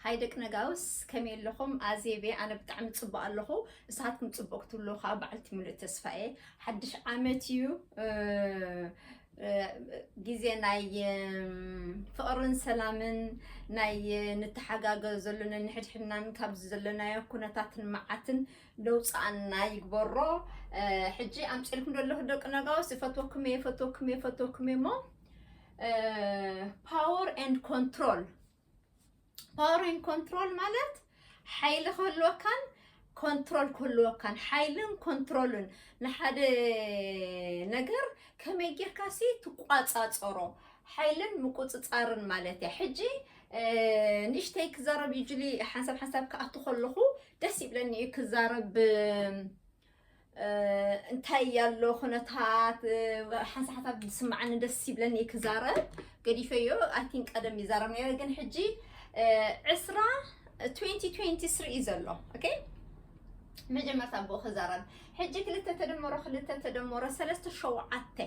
ሃይ ደቂ ነጋውስ፣ ከመይ ኣለኹም? ኣዜብ እየ። ኣነ ብጣዕሚ ጽቡቕ ኣለኹ። ንስኻትኩም ጽቡቕ ክትብሉ ከዓ በዓልቲ ምሉእ ተስፋ እየ። ሓድሽ ዓመት እዩ። እ፣ እ፣ ግዜ ናይ፣ እም፣ ፍቕርን ሰላምን፣ ናይ፣ እ፣ ንተሓጋገዘሉ፣ ነንሕድሕድናን ካብዚ ዘለናዮ ኩነታትን መዓትን ነውፅኣና ይግበሮ። እ፣ ሕጂ ኣምፅልኩም ዘለኹ ደቂ ነጋውስ፣ እፈትወኩም እየ፣ እፈትወኩም እየ፣ እፈትወኩም እየ እሞ፣ እ፣ power and control። Power and control ማለት ሓይሊ ክህልወካን ኮንትሮል ክህልወካን፣ ሓይልን ኮንትሮልን ንሓደ ነገር ከመይ ጌርካ ሲ ትቋጻጸሮ፣ ሓይልን ምቁጽጻርን ማለት እያ። ሕጂ፣ እ፣ ንእሽተይ ክዛረብ እዩ ጁሊ፣ ሓንሳብ ሓንሳብ ክኣቱ ከለኹ ደስ ይብለኒ እዩ ክዛረብ። እ፣ እንታይ ያሎ ኩነታት፣ እ፣ ሓንሳብ ሓንሳብ ዝስምዓኒ ደስ ይብለኒ ክዛረብ። ገዲፈዮ፣ I think ቀደም ይዛረብ ነይረ፣ ግን ሕጂ፣ እ፣ ዕስራ፣ twenty twenty-three እዩ ዘሎ። ኦኬ፣ መጀመርታ ብኡ ክዛረብ። ሕጂ ክልተ ተደመሮ ክልተ ተደመሮ ሰለስተ ሸውዓተ፣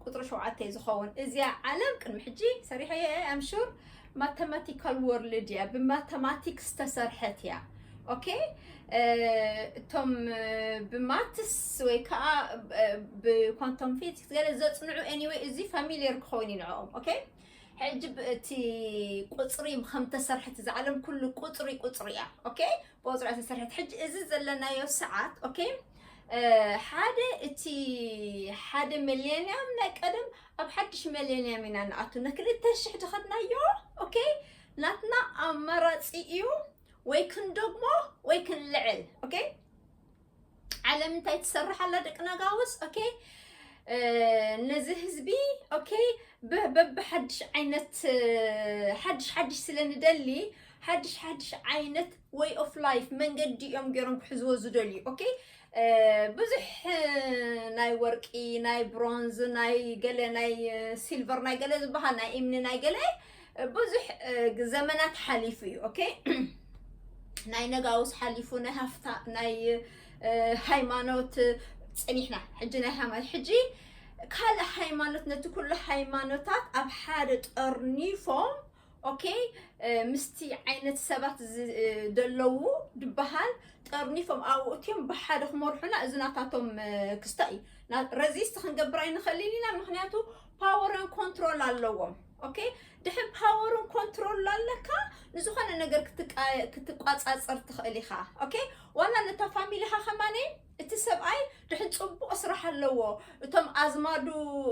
ቁጽሪ ሸውዓተ እዩ ዝኸውን። እዚኣ ዓለም ቅድሚ ሕጂ ሰሪሐ እየ፣ I'm sure። ማተማቲካል ወርልድ እያ፣ ብማተማቲክስ ዝተሰርሐት እያ። ኦኬ፣ እ፣ እቶም፣ እ፣ ብማትስ ወይ ከዓ፣ እ፣ ብኳንቶም ፊዚክስ ገለ ዘጽንዑ፣ ኤኒወይ፣ እዚ ፋሚሊየር ክኸውን እዩ ንዕኦም። ኦኬ፣ ሕጂ ብ-፣ እቲ ቁጽሪ ከም ተሰርሐት፣ እዚ ዓለም ኩሉ ቁጽሪ፣ ቁጽሪ እያ። ኦኬ፣ ብቁጽሪ እያ ተሰርሐት። ሕጂ እዚ ዘለናዮ ሰዓት፣ ኦኬ፣ እ፣ ሓደ፣ እቲ ሓደ ሚሌንያም ናይ ቀደም፣ ኣብ ሓድሽ ሚሌንያም ኢና ንኣቱ። ንክልተ ሽሕ ድኸድናዮ፣ ኦኬ፣ ናትና ኣማራጺ እዩ፣ ወይ ክንደግሞ ወይ ክንልዕል። ኦኬ፣ ዓለም እንታይ ትሰርሕ ኣላ ደቂ ነጋውስ? ኦኬ፣ እ፣ ነዚ ህዝቢ፣ ኦኬ፣ ብ-፣ በብሓድሽ ዓይነት፣ እ፣ ሓድሽ ሓድሽ ስለ ንደሊ፣ ሓድሽ ሓድሽ ዓይነት way of life መንገዲ እዮም ገይሮም ክሕዝዎ ዝደልዩ። ኦኬ፣ እ፣ ብዙሕ፣ እ፣ ናይ ወርቂ፣ ናይ ብሮንዝ፣ ናይ ገለ፣ ናይ፣ እ፣ ሲልቨር፣ ናይ ገለ ዝበሃል፣ ናይ እምኒ፣ ናይ ገለ፣ እ፣ ብዙሕ፣ እ፣ ዘመናት ሓሊፉ እዩ። ኦኬ፣ ናይ ነጋውስ ሓሊፉ፣ ናይ ሃፍታ፣ ናይ፣ እ፣ ሃይማኖት ጸኒሕና። ሕጂ ናይ ሃይማኖት፣ ሕጂ ካልእ ሃይማኖት ነቲ ኩሉ ሃይማኖታት ኣብ ሓደ ጠርኒፎም፣ ኦኬ፣ እ፣ ምስቲ ዓይነት ሰባት ዝ-፣ እ፣ ደለዉ ድበሃል ጠርኒፎም ኣብኡ እትዮም ብሓደ ክመርሑና፣ እዚ ናታቶም፣ እ፣ ክስታ እዩ። ና-፣ ረዚስት ክንገብር ኣይንኽእልን ኢና፣ ምኽንያቱ ፓወርን ኮንትሮል ኣለዎም። ኦኬ፣ ድሕን ፓወርን ኮንትሮል ኣለካ፣ ንዝኾነ ነገር ክትቃ-፣ ክትቋጻጸር ትኽእል ኢኻ። ኦኬ፣ ዋላ ነታ ፋሚሊኻ ከማነ፣ እቲ ሰብኣይ ድሕን ጽቡቕ ስራሕ ኣለዎ፣ እቶም ኣዝማዱ፣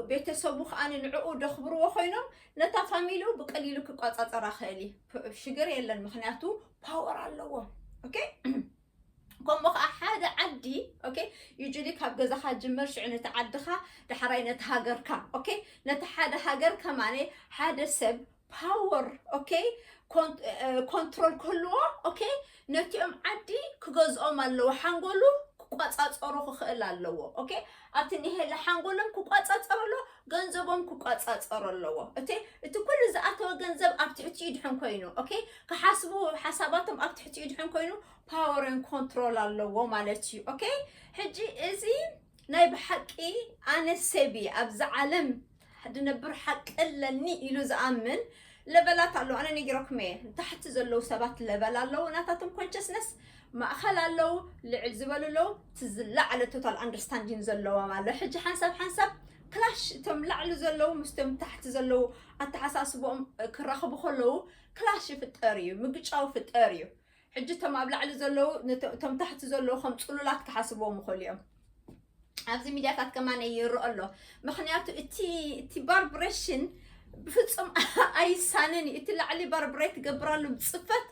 ቤተሰቡ ከኣ ንዕኡ ደኽብርዎ ኮይኖም፣ ነታ ፋሚሊኡ ብቀሊሉ ክቋጻጸራ ክእል እዩ። ፕ-፣ ሽግር የለን፣ ምኽንያቱ ፓወር ኣለዎ። ኦኬ፣ ከምኡ ከኣ ሓደ ዓዲ፣ ኦኬ፣ ዩጁሊ ካብ ገዛኻ ጅመር፣ ሽዑ ነቲ ዓድኻ፣ ዳሕራይ ነቲ ሃገርካ። ኦኬ፣ ነቲ ሓደ ሃገር ከማነ ሓደ ሰብ ፓወር፣ ኦኬ፣ ኮን-፣ እ፣ ኮንትሮል ክህልዎ፣ ኦኬ፣ ነቲኦም ዓዲ ክገዝኦም ኣለዎ፣ ሓንጎሉ ክቋጻጸሩ ክኽእል ኣለዎ። ኦኬ፣ ኣብቲ ንሄለ ሓንጎሎም ክቋጻጸሩ ኣለዎ፣ ገንዘቦም ክቋጻጸሩ ኣለዎ። እቲ፣ እቲ ኩሉ ዝኣተወ ገንዘብ ኣብ ትሕቲኡ ድሕን ኮይኑ፣ ኦኬ፣ ክሓስቡ ሓሳባቶም ኣብ ትሕቲኡ ድሕን ኮይኑ፣ ፓወርን ኮንትሮል ኣለዎ ማለት እዩ። ኦኬ፣ ሕጂ እዚ ናይ ብሓቂ ኣነ ሰብ እየ፣ ኣብዚ ዓለም ድነብር ሓቂ ኣለኒ ኢሉ ዝኣምን ለበላት ኣለዉ። ኣነ ነጊረኩም እየ፣ ታሕቲ ዘለዉ ሰባት ለበል ኣለዉ፣ ናታቶም ኮንሸስነስ፣ ማእኸል ኣለዉ፣ ልዕል ዝበሉ ኣለዉ፣ እቲ ዝለዓለ ቶታል ኣንደርስታንዲን ዘለዎም ኣሎ። ሕጂ ሓንሳብ ሓንሳብ ክላሽ፣ እቶም ላዕሊ ዘለዉ ምስቶም ታሕቲ ዘለዉ ኣተሓሳስቦኦም ክራኸቡ ከለዉ ክላሽ ይፍጠር እዩ፣ ምግጫው ይፍጠር እዩ። ሕጂ እቶም ኣብ ላዕሊ ዘለዉ ነቶ-፣ እቶም ታሕቲ ዘለዉ ከም ጽሉላት ክሓስብዎም ይኽእሉ እዮም። ኣብዚ ሚድያታት ከማን ይርአ ኣሎ። ምኽንያቱ እቲ፣ እቲ ቫይብሬሽን ብፍጹም ኣይሳንን እዩ። እቲ ላዕሊ ቫይብሬት ክገብር ኣሎ ብጽፈት፣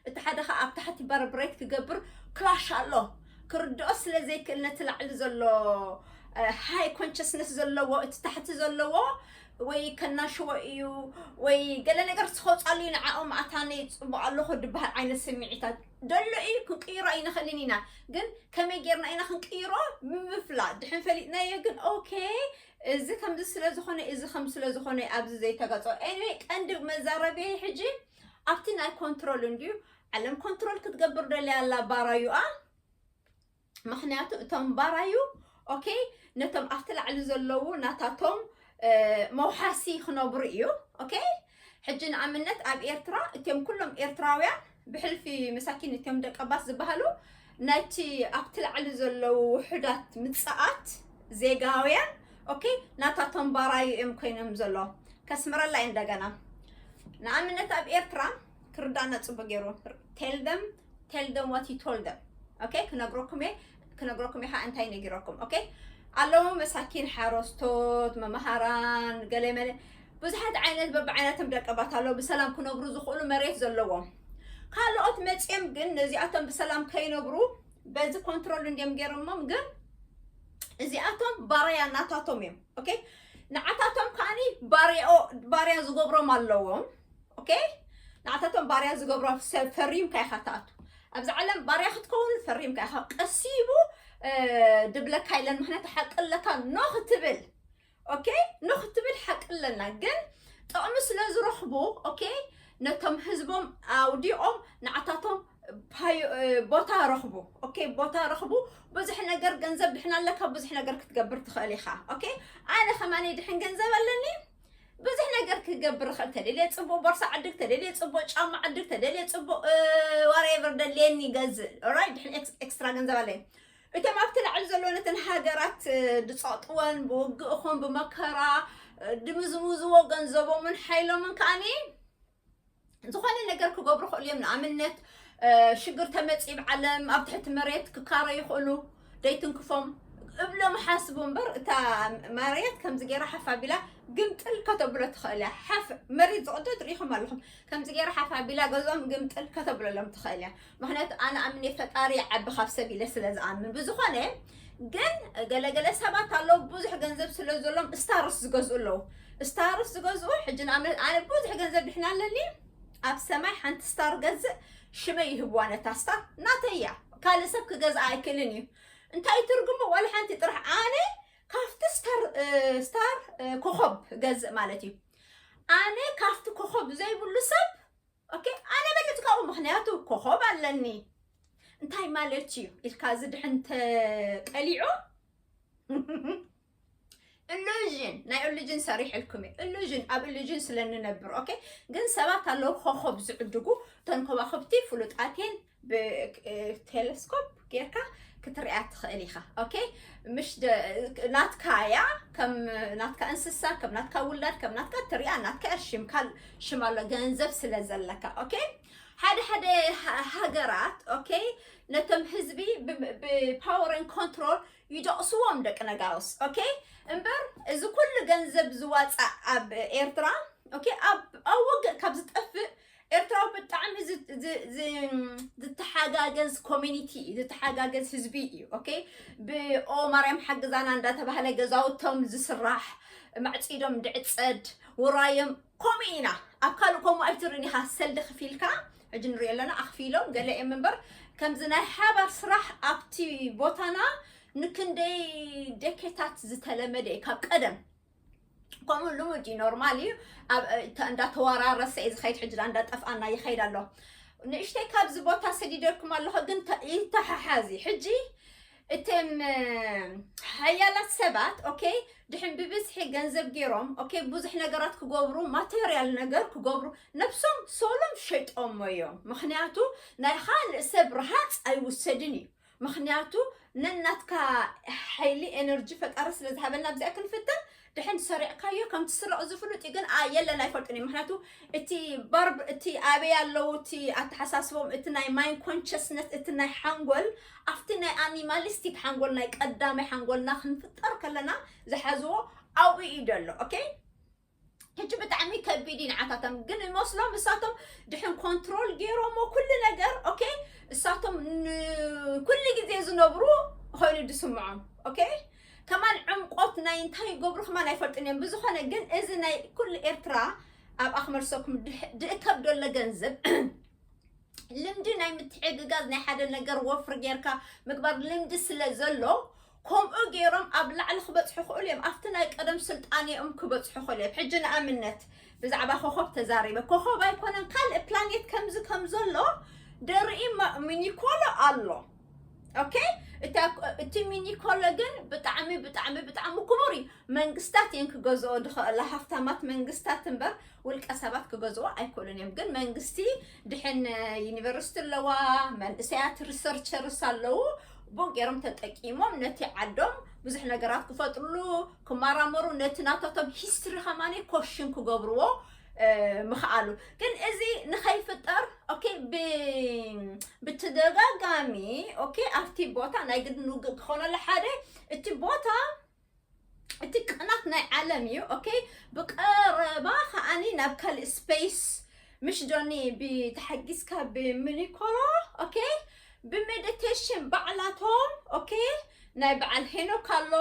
እቲ ሓደ ኸኣ ኣብ ታሕቲ ቫይብሬት ክገብር ክላሽ ኣሎ። ክርድኦ ስለ ዘይክእል ነቲ ላዕሊ ዘሎ፣ እ፣ ሃይ ኮንሸስነስ ዘለዎ፣ እቲ ታሕቲ ዘለዎ ወይ ከናሽዎ እዩ ወይ ገለ ነገር ክኸውጻሉ እዩ፣ ንዓኦም ኣታነይ ጽቡቕ ኣለኹ ድበሃል ዓይነት ስምዒታት ደሎ እዩ። ክንቅይሮ ኣይንኽእልን ኢና፣ ግን ከመይ ጌርና ኢና ክንቅይሮ? ብምፍላጥ። ድሕን ፈሊጥናዮ ግን፣ ኦኬ፣ እዚ ከምዚ ስለ ዝኾነ፣ እዚ ከም ስለ ዝኾነ ኣብዚ ዘይተገጾ። ኤኒዌይ፣ ቀንዲ መዛረብየይ ሕጂ ኣብቲ ናይ ኮንትሮል እንድዩ። ዓለም ኮንትሮል ክትገብር ደልያ ኣላ ባራዩኣ። ምኽንያቱ እቶም ባራዩ፣ ኦኬ፣ ነቶም ኣብቲ ላዕሊ ዘለዉ ናታቶም፣ እ፣ መውሓሲ ክነብሩ እዩ። ኦኬ፣ ሕጂ ንኣብነት ኣብ ኤርትራ እቶም ኩሎም ኤርትራውያን ብሕልፊ መሳኪን እቶም ደቀባት ዝበሃሉ ነቲ ኣብቲ ላዕሊ ዘለዉ ውሑዳት ምጽኣት ዜጋውያን ኦኬ ናታቶም ባራዩ እዮም ኮይኖም ዘሎ። ከስምረላ እየ እንደገና። ንኣብነት ኣብ ኤርትራ ክርዳና ጽቡቅ ገይሩ tell them tell them what he told them okay ክነግረኩም እየ ክነግረኩም እየ እንታይ ነጊረኩም okay ኣለዉ መሳኪን ሓረስቶት መምሃራን ገለ መለ ብዙሓት ዓይነት በብዓይነቶም ደቀባት ኣለዉ ብሰላም ክነብሩ ዝኽእሉ መሬት ዘለዎም ካልኦት መፅዮም ግን ነዚኣቶም ብሰላም ከይነብሩ በዚ ኮንትሮል እንዲም ገይሮሞም ግን እዚኣቶም ባርያ ናታቶም እዮም okay ንዓታቶም ከዓኒ ባርያ ዝገብሮም ኣለዎም okay ንዓታቶም ባርያ ዝገብሮም ሰብ ፈሪምካ ኢኻ ትኣቱ ኣብዚ ዓለም ባርያ ክትከውን ፈሪምካ ኢኻ ቀሲቡ ድብለካ ኢለን ምክንያቱ ሓቂ ኣለካ ኖ ክትብል okay ኖ ክትብል ሓቂ ኣለና ግን ጥቕሚ ስለ ዝረኽቡ okay ነቶም ህዝቦም ኣውዲኦም ንዓታቶም ቦታ ረኽቡ okay ቦታ ረኽቡ ብዙሕ ነገር ገንዘብ ድሕና ኣለካ ብዙሕ ነገር ክትገብር ትኽእል ኢኻ okay ኣነ ከማኒ ድሕን ገንዘብ ኣለኒ ብዙሕ ነገር ክገብር ይኽእል ተደልየ ፅቡቅ ቦርሳ ዕድግ ተደልየ ፅቡቅ ጫማ ዕድግ ተደልየ ፅቡቅ whatever ደልየኒ ገዝእ right ድሕን extra ገንዘብ ኣለኒ እቶም ኣብቲ ላዕሊ ዘሎ ነተን ሃገራት ድፀጥወን ብውግእ ኹን ብመከራ ድምዝምዝዎ ገንዘቦምን ሓይሎምን ከዓኒ ዝኾነ ነገር ክገብሩ ክእሉ እዮም ንኣብነት ሽግር ተመፂ ብዓለም ኣብ ትሕቲ መሬት ክካረ ይኽእሉ ደይትንክፎም እብሎም ሓስቡ እምበር እታ መሬት ከምዚ ገይራ ሓፍ ኣቢላ ግምጥል ከተብሎ ትኽእል እያ ሓፍ መሬት ዝቕደድ ርኢኹም ኣለኹም ከምዚ ገይራ ሓፍ ኣቢላ ገዝኦም ግምጥል ከተብለሎም ትኽእል እያ ምክንያቱ ኣነ ኣምኔ ፈጣሪ ይዓቢ ካብ ሰብ ኢለ ስለ ዝኣምን ብዝኾነ ግን ገለገለ ሰባት ኣለዉ ብዙሕ ገንዘብ ስለ ዘሎም ስታርስ ዝገዝኡ ኣለዉ ስታርስ ዝገዝኡ ሕጂ ንኣብነት ኣነ ብዙሕ ገንዘብ ድሕና ኣለኒ ኣብ ሰማይ ሓንቲ ስታር ገዝእ ሽመይ ይህብዋ ነታ ስታር ናተይ እያ ካልእ ሰብ ክገዝኣ ኣይክእልን እዩ እንታይ ትርጉሙ ዋላ ሓንቲ ጥራሕ ኣነ ካብቲ ስታር ስታር ኮኸብ ገዝእ ማለት እዩ ኣነ ካብቲ ኮኸብ ዘይብሉ ሰብ ኦኬ ኣነ በልጽ ካብኡ ምክንያቱ ኮኸብ ኣለኒ እንታይ ማለት እዩ ኢልካ እዚ ድሕን ተቀሊዑ ኢሉዥን ናይ ኢሉዥን ሰሪሕልኩም እዩ ኢሉዥን ኣብ ኢሉዥን ስለ ንነብር ኦኬ ግን ሰባት ኣለዉ ኮኸብ ዝዕድጉ እተን ከዋኽብቲ ፍሉጣት እየን ብቴሌስኮፕ ጌርካ ክትሪኣ ትኽእል ኢኻ ኦኬ ምሽ ናትካ እያ ከም ናትካ እንስሳ ከም ናትካ ውላድ ከም ናትካ ትሪኣ ናትካ እያ ሽምካ ሽም ኣሎ ገንዘብ ስለ ዘለካ ኦኬ ሓደ ሓደ ሃገራት ኦኬ ነቶም ህዝቢ ብፓወርን ኮንትሮል ይደቕስዎም ደቂ ነጋውስ ኦኬ እምበር እዚ ኩሉ ገንዘብ ዝዋፃእ ኣብ ኤርትራ ኦኬ ኣብ ውግእ ካብ ዝጠፍእ ኤርትራዊ ብጣዕሚ ዝተሓጋገዝ ኮሚኒቲ እዩ ዝተሓጋገዝ ህዝቢ እዩ ኦኬ ብኦ ማርያም ሓግዛና እንዳተባህለ ገዛውቶም ዝስራሕ ማዕፂዶም ድዕፀድ ውራዮም ከምኡ ኢና ኣብ ካልእ ከምኡ ኣይትርእን ኢኻ ሰልዲ ክፊልካ ሕጂ ንሪኦ ኣለና ኣኽፊሎም ገለ እዮም እምበር ከምዚ ናይ ሓባር ስራሕ ኣብቲ ቦታና ንክንደይ ደኬታት ዝተለመደ እዩ ካብ ቀደም ከምኡ ልሙድ እዩ ኖርማል እዩ እንዳተወራረሰ እዩ ዝኸይድ ሕጂ እንዳጠፍኣና ይኸይድ ኣሎ ንእሽተይ ካብዚ ቦታ ሰዲደልኩም ኣለኹ ግን ይተሓሓዚ ሕጂ እቶም ሓያላት ሰባት ኦኬ ድሕን ብብዝሒ ገንዘብ ገይሮም ኦኬ ብዙሕ ነገራት ክገብሩ ማቴሪያል ነገር ክገብሩ ነብሶም ሶሎም ሸይጦሞ እዮም ምክንያቱ ናይ ካልእ ሰብ ረሃፅ ኣይውሰድን እዩ ምክንያቱ ነናትካ ሓይሊ ኤነርጂ ፈጣሪ ስለ ዝሃበና ኣብዚኣ ክንፍትን ድሕን ሰሪዕካዮ ከም ትስረቕ ዝፍሉጥ እዩ ግን የለን ኣይፈልጥን እዩ ምክንያቱ እቲ ባርብ እቲ ኣበይ ኣለዉ እቲ ኣተሓሳስቦም እቲ ናይ ማይን ኮንሽስነት እቲ ናይ ሓንጎል ኣብቲ ናይ ኣኒማሊስቲክ ሓንጎል ናይ ቀዳማይ ሓንጎልና ክንፍጠር ከለና ዝሓዝዎ ኣብኡ እዩ ደሎ ኦኬ ሕጂ ብጣዕሚ ከቢድ እዩ ንዓታቶም ግን ይመስሎም እሳቶም ድሕን ኮንትሮል ገይሮሞ ኩሉ ነገር ኦኬ እሳቶም ኩሉ ግዜ ዝነብሩ ኮይኑ ድስምዖም ኦኬ ከማን ዕምቆት ናይ እንታይ ይገብሩ ከማን ኣይፈልጥን እዮም ብዝኾነ ግን እዚ ናይ ኩሉ ኤርትራ ኣብ ኣኽመልሰኩም ድእከብ ደሎ ገንዘብ ልምዲ ናይ ምትሕግጋዝ ናይ ሓደ ነገር ወፍሪ ጌርካ ምግባር ልምዲ ስለ ዘሎ ከምኡ ገይሮም ኣብ ላዕሊ ክበፅሑ ክእሉ እዮም ኣብቲ ናይ ቀደም ስልጣኔኦም ክበፅሑ ክእሉ እዮም ሕጂ ንኣብነት ብዛዕባ ኮኸብ ተዛሪበ ኮኸብ ኣይኮነን ካልእ ፕላኔት ከምዚ ከም ዘሎ ደርኢ ሚኒኮሎ ኣሎ ኦኬ እቲ ሚኒኮሎ ግን ብጣዕሚ ብጣዕሚ ብጣዕሚ ክቡር እዩ። መንግስታት እየን ክገዝኦ ዝኽእላ፣ ሃፍታማት መንግስታት እምበር ውልቀ ሰባት ክገዝኦ ኣይክእሉን እዮም። ግን መንግስቲ ድሕን ዩኒቨርሲቲ ኣለዋ፣ መንእሰያት ሪሰርቸርስ ኣለዉ፣ ብኡ ገይሮም ተጠቂሞም ነቲ ዓዶም ብዙሕ ነገራት ክፈጥሩሉ፣ ክመራመሩ፣ ነቲ ናታቶም ሂስትሪ ከማኒ ኮሽን ክገብርዎ ምኽኣሉ። ግን እዚ ንኸይፍጠር ኦኬ ብትደጋጋሚ ኦኬ ኣብቲ ቦታ ናይ ግድን ውግእ ክኾነሉ ሓደ እቲ ቦታ እቲ ቅናት ናይ ዓለም እዩ። ኦኬ ብቀረባ ከዓኒ ናብ ካልእ ስፔስ ምሽ ዶኒ ብተሓጊዝካ ብምኒኮሎ ኦኬ ብሜዲቴሽን ባዕላቶም ኦኬ ናይ በዓል ሄኖክ ኣሎ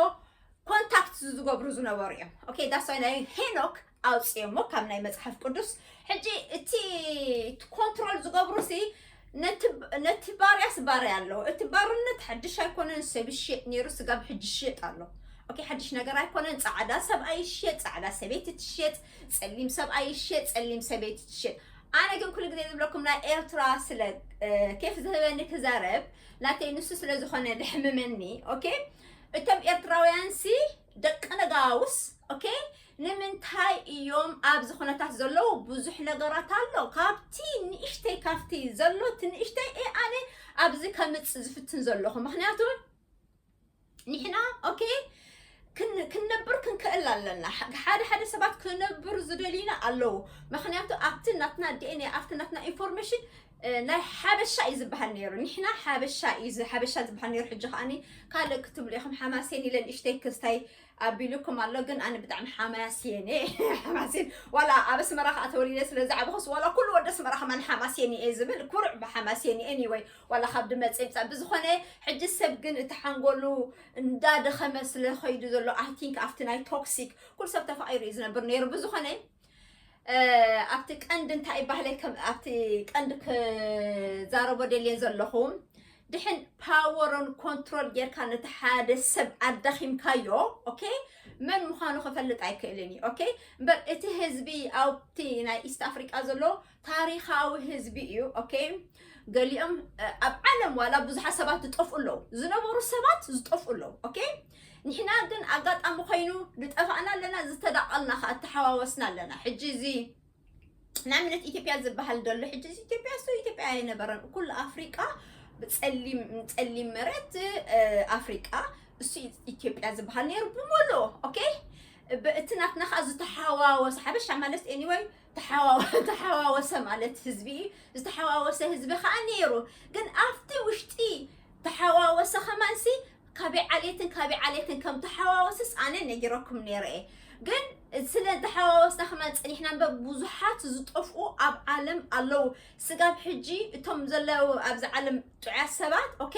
ኮንታክት ዝገብሩ ዝነበሩ እዮም። ኦኬ that's why ናይ ሄኖክ ኣውፅኦሞ ካብ ናይ መፅሓፍ ቅዱስ። ሕጂ እቲ ኮንትሮል ዝገብሩ ሲ ነቲ ባርያስ ባርያ ኣለዎ። እቲ ባርነት ሓድሽ ኣይኮነን፣ ሰብ ይሽየጥ ነይሩ፣ ስጋብ ሕጂ ይሽየጥ ኣሎ። ኦኬ ሓድሽ ነገር ኣይኮነን። ፃዕዳ ሰብኣይ ይሽየጥ፣ ፃዕዳ ሰበይቲ ትሽየጥ፣ ፀሊም ሰብኣይ ይሽየጥ፣ ፀሊም ሰበይቲ ትሽየጥ። ኣነ ግን ኩሉ ግዜ ዝብለኩም ናይ ኤርትራ ስለ ኬፍ ዝህበኒ ክዛረብ ናተይ ንሱ ስለ ዝኾነ ደሕምመኒ። ኦኬ እቶም ኤርትራውያን ሲ ደቂ ነጋውስ ኦኬ ንምንታይ እዮም ኣብዚ ኩነታት ዘለዉ? ብዙሕ ነገራት ኣሎ። ካብቲ ንእሽተይ ካብቲ ዘሎ እቲ ንእሽተይ እየ ኣነ ኣብዚ ከምፅእ ዝፍትን ዘለኹ። ምኽንያቱ ንሕና ኦኬ ክን- ክንነብር ክንክእል ኣለና። ሓደ ሓደ ሰባት ክነብር ዝደልዩና ኣለዉ። ምኽንያቱ ኣብቲ ናትና ዲኤንኤ ኣብቲ ናትና ኢንፎርሜሽን ናይ ሓበሻ እዩ ዝበሃል ነይሩ። ንሕና ሓበሻ እዩ ዝ- ሓበሻ ዝበሃል ነይሩ። ሕጂ ከዓኒ ካልእ ክትብሉ ኢኹም። ሓማሴን ኢለ ንእሽተይ ክስታይ ኣቢሉኩም ኣሎ። ግን ኣነ ብጣዕሚ ሓማሴን እየ። ሓማሴን ዋላ ኣብ ኣስመራ ከዓ ተወሊደ ስለ ዝዓበኹስ ዋላ ኩሉ ወዲ ኣስመራ ከማን ሓማሴን እየ ዝብል ኩሩዕ ብሓማሴን እየ። ኤኒወይ ዋላ ካብ ድመፅ ይምፃእ ብዝኾነ ሕጂ ሰብ ግን እቲ ሓንጎሉ እንዳደኸመ ስለ ኸይዱ ዘሎ ኣይ ቲንክ ኣብቲ ናይ ቶክሲክ ኩሉ ሰብ ተፋቒሩ እዩ ዝነብር ነይሩ። ብዝኾነ ኣብቲ ቀንዲ እንታይ ይባህለይ ከም ኣብቲ ቀንዲ ክዛረቦ ደልየ ዘለኹ ድሕን ፓወሮን ኮንትሮል ጌርካ ነቲ ሓደ ሰብ ኣዳኺምካዮ ኦኬ መን ምዃኑ ክፈልጥ ኣይክእልን እዩ። ኦኬ እምበር እቲ ህዝቢ ኣብቲ ናይ ኢስት ኣፍሪቃ ዘሎ ታሪኻዊ ህዝቢ እዩ። ኦኬ ገሊኦም ኣብ ዓለም ዋላ ብዙሓት ሰባት ዝጠፍኡ ኣለዉ። ዝነበሩ ሰባት ዝጠፍኡ ኣለዉ። ኦኬ ንሕና ግን ኣጋጣሚ ኮይኑ ዝጠፋእና ኣለና፣ ዝተዳቐልና ከዓ እተሓዋወስና ኣለና። ሕጂ እዚ ንኣብነት ኢትዮጵያ ዝበሃል ዘሎ ሕጂ እዚ ኢትዮጵያ እሱ ኢትዮጵያ ኣይነበረን። ኩሉ ኣፍሪቃ ብፀሊም ፀሊም መሬት ኣፍሪቃ እሱ ኢትዮጵያ ዝበሃል ነይሩ ብምሉኡ። ኦኬ እቲ ናትና ከዓ ዝተሓዋወሰ ሓበሻ ማለት ኤኒወይ ተሓዋወሰ ማለት ህዝቢ እዩ። ዝተሓዋወሰ ህዝቢ ከዓ ነይሩ። ግን ኣብቲ ውሽጢ ተሓዋወሰ ከማንሲ ካበይ ዓሌትን ካበይ ዓሌትን ከም ተሓዋወስስ ኣነ ነጊረኩም ነይረ እየ። ግን ስለ ተሓዋወስና ከማን ፀኒሕና እምበር ብዙሓት ዝጠፍኡ ኣብ ዓለም ኣለዉ። ስጋብ ሕጂ እቶም ዘለዉ ኣብዚ ዓለም ጥዑያት ሰባት ኦኬ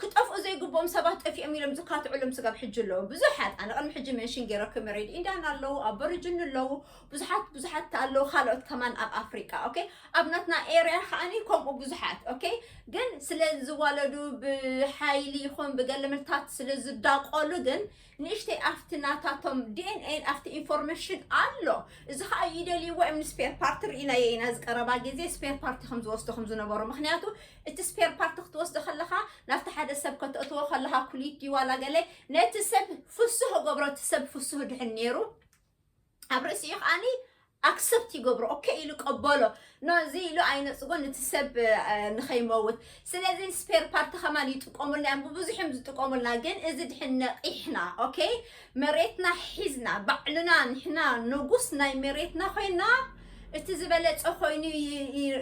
ክጠፍኡ ዘይግብኦም ሰባት ጠፊኦም ኢሎም ዝካትዑሎም ስጋብ ሕጂ ኣለዉ ብዙሓት። ኣነ ቅድሚ ሕጂ መንሽን ገይረኩም ሬድ ኢንዳን ኣለዉ፣ ኣቦሪጅን ኣለዉ፣ ብዙሓት ብዙሓት ኣለዉ ካልኦት ከማን ኣብ ኣፍሪቃ ኦኬ ኣብ ናትና ኤርያ ከዓኒ ከምኡ ብዙሓት ኦኬ ግን ስለ ዝዋለዱ ብሓይሊ ይኹን ብገለመልታት ስለ ዝዳቆሉ ግን ንእሽተይ ኣብቲ ናታቶም ዲኤንኤን ኣብቲ ኢንፎርሜሽን ኣሎ። እዚ ከዓ ይደልይዎ እዮም ንስፔር ፓርቲ ርኢናዮ ኢና ዝቀረባ ግዜ ስፔር ፓርቲ ከም ዝወስዶ ከም ዝነበሩ ምክንያቱ እቲ ስፔር ፓርቲ ክትወስዶ ከለካ ናብቲ ሓደ ሰብ ከተእትዎ ከለካ ኩሊት ድዩ ዋላ ገለ ነቲ ሰብ ፍሱህ ገብሮ እቲ ሰብ ፍሱህ ድሕን ነይሩ ኣብ ርእሲኡ ከዓኒ ኣክሰፕት ይገብሮ ኦኬ ኢሉ ቀበሎ ነዚ ኢሉ ኣይነፅጎ ነቲ ሰብ ንኸይመውት ስለዚ ስፔር ፓርቲ ከማን ይጥቀሙልና እዮም ብብዙሕ እዮም ዝጥቀሙልና ግን እዚ ድሕን ነቂሕና ኦኬ መሬትና ሒዝና ባዕልና ንሕና ንጉስ ናይ መሬትና ኮይና እቲ ዝበለፀ ኮይኑ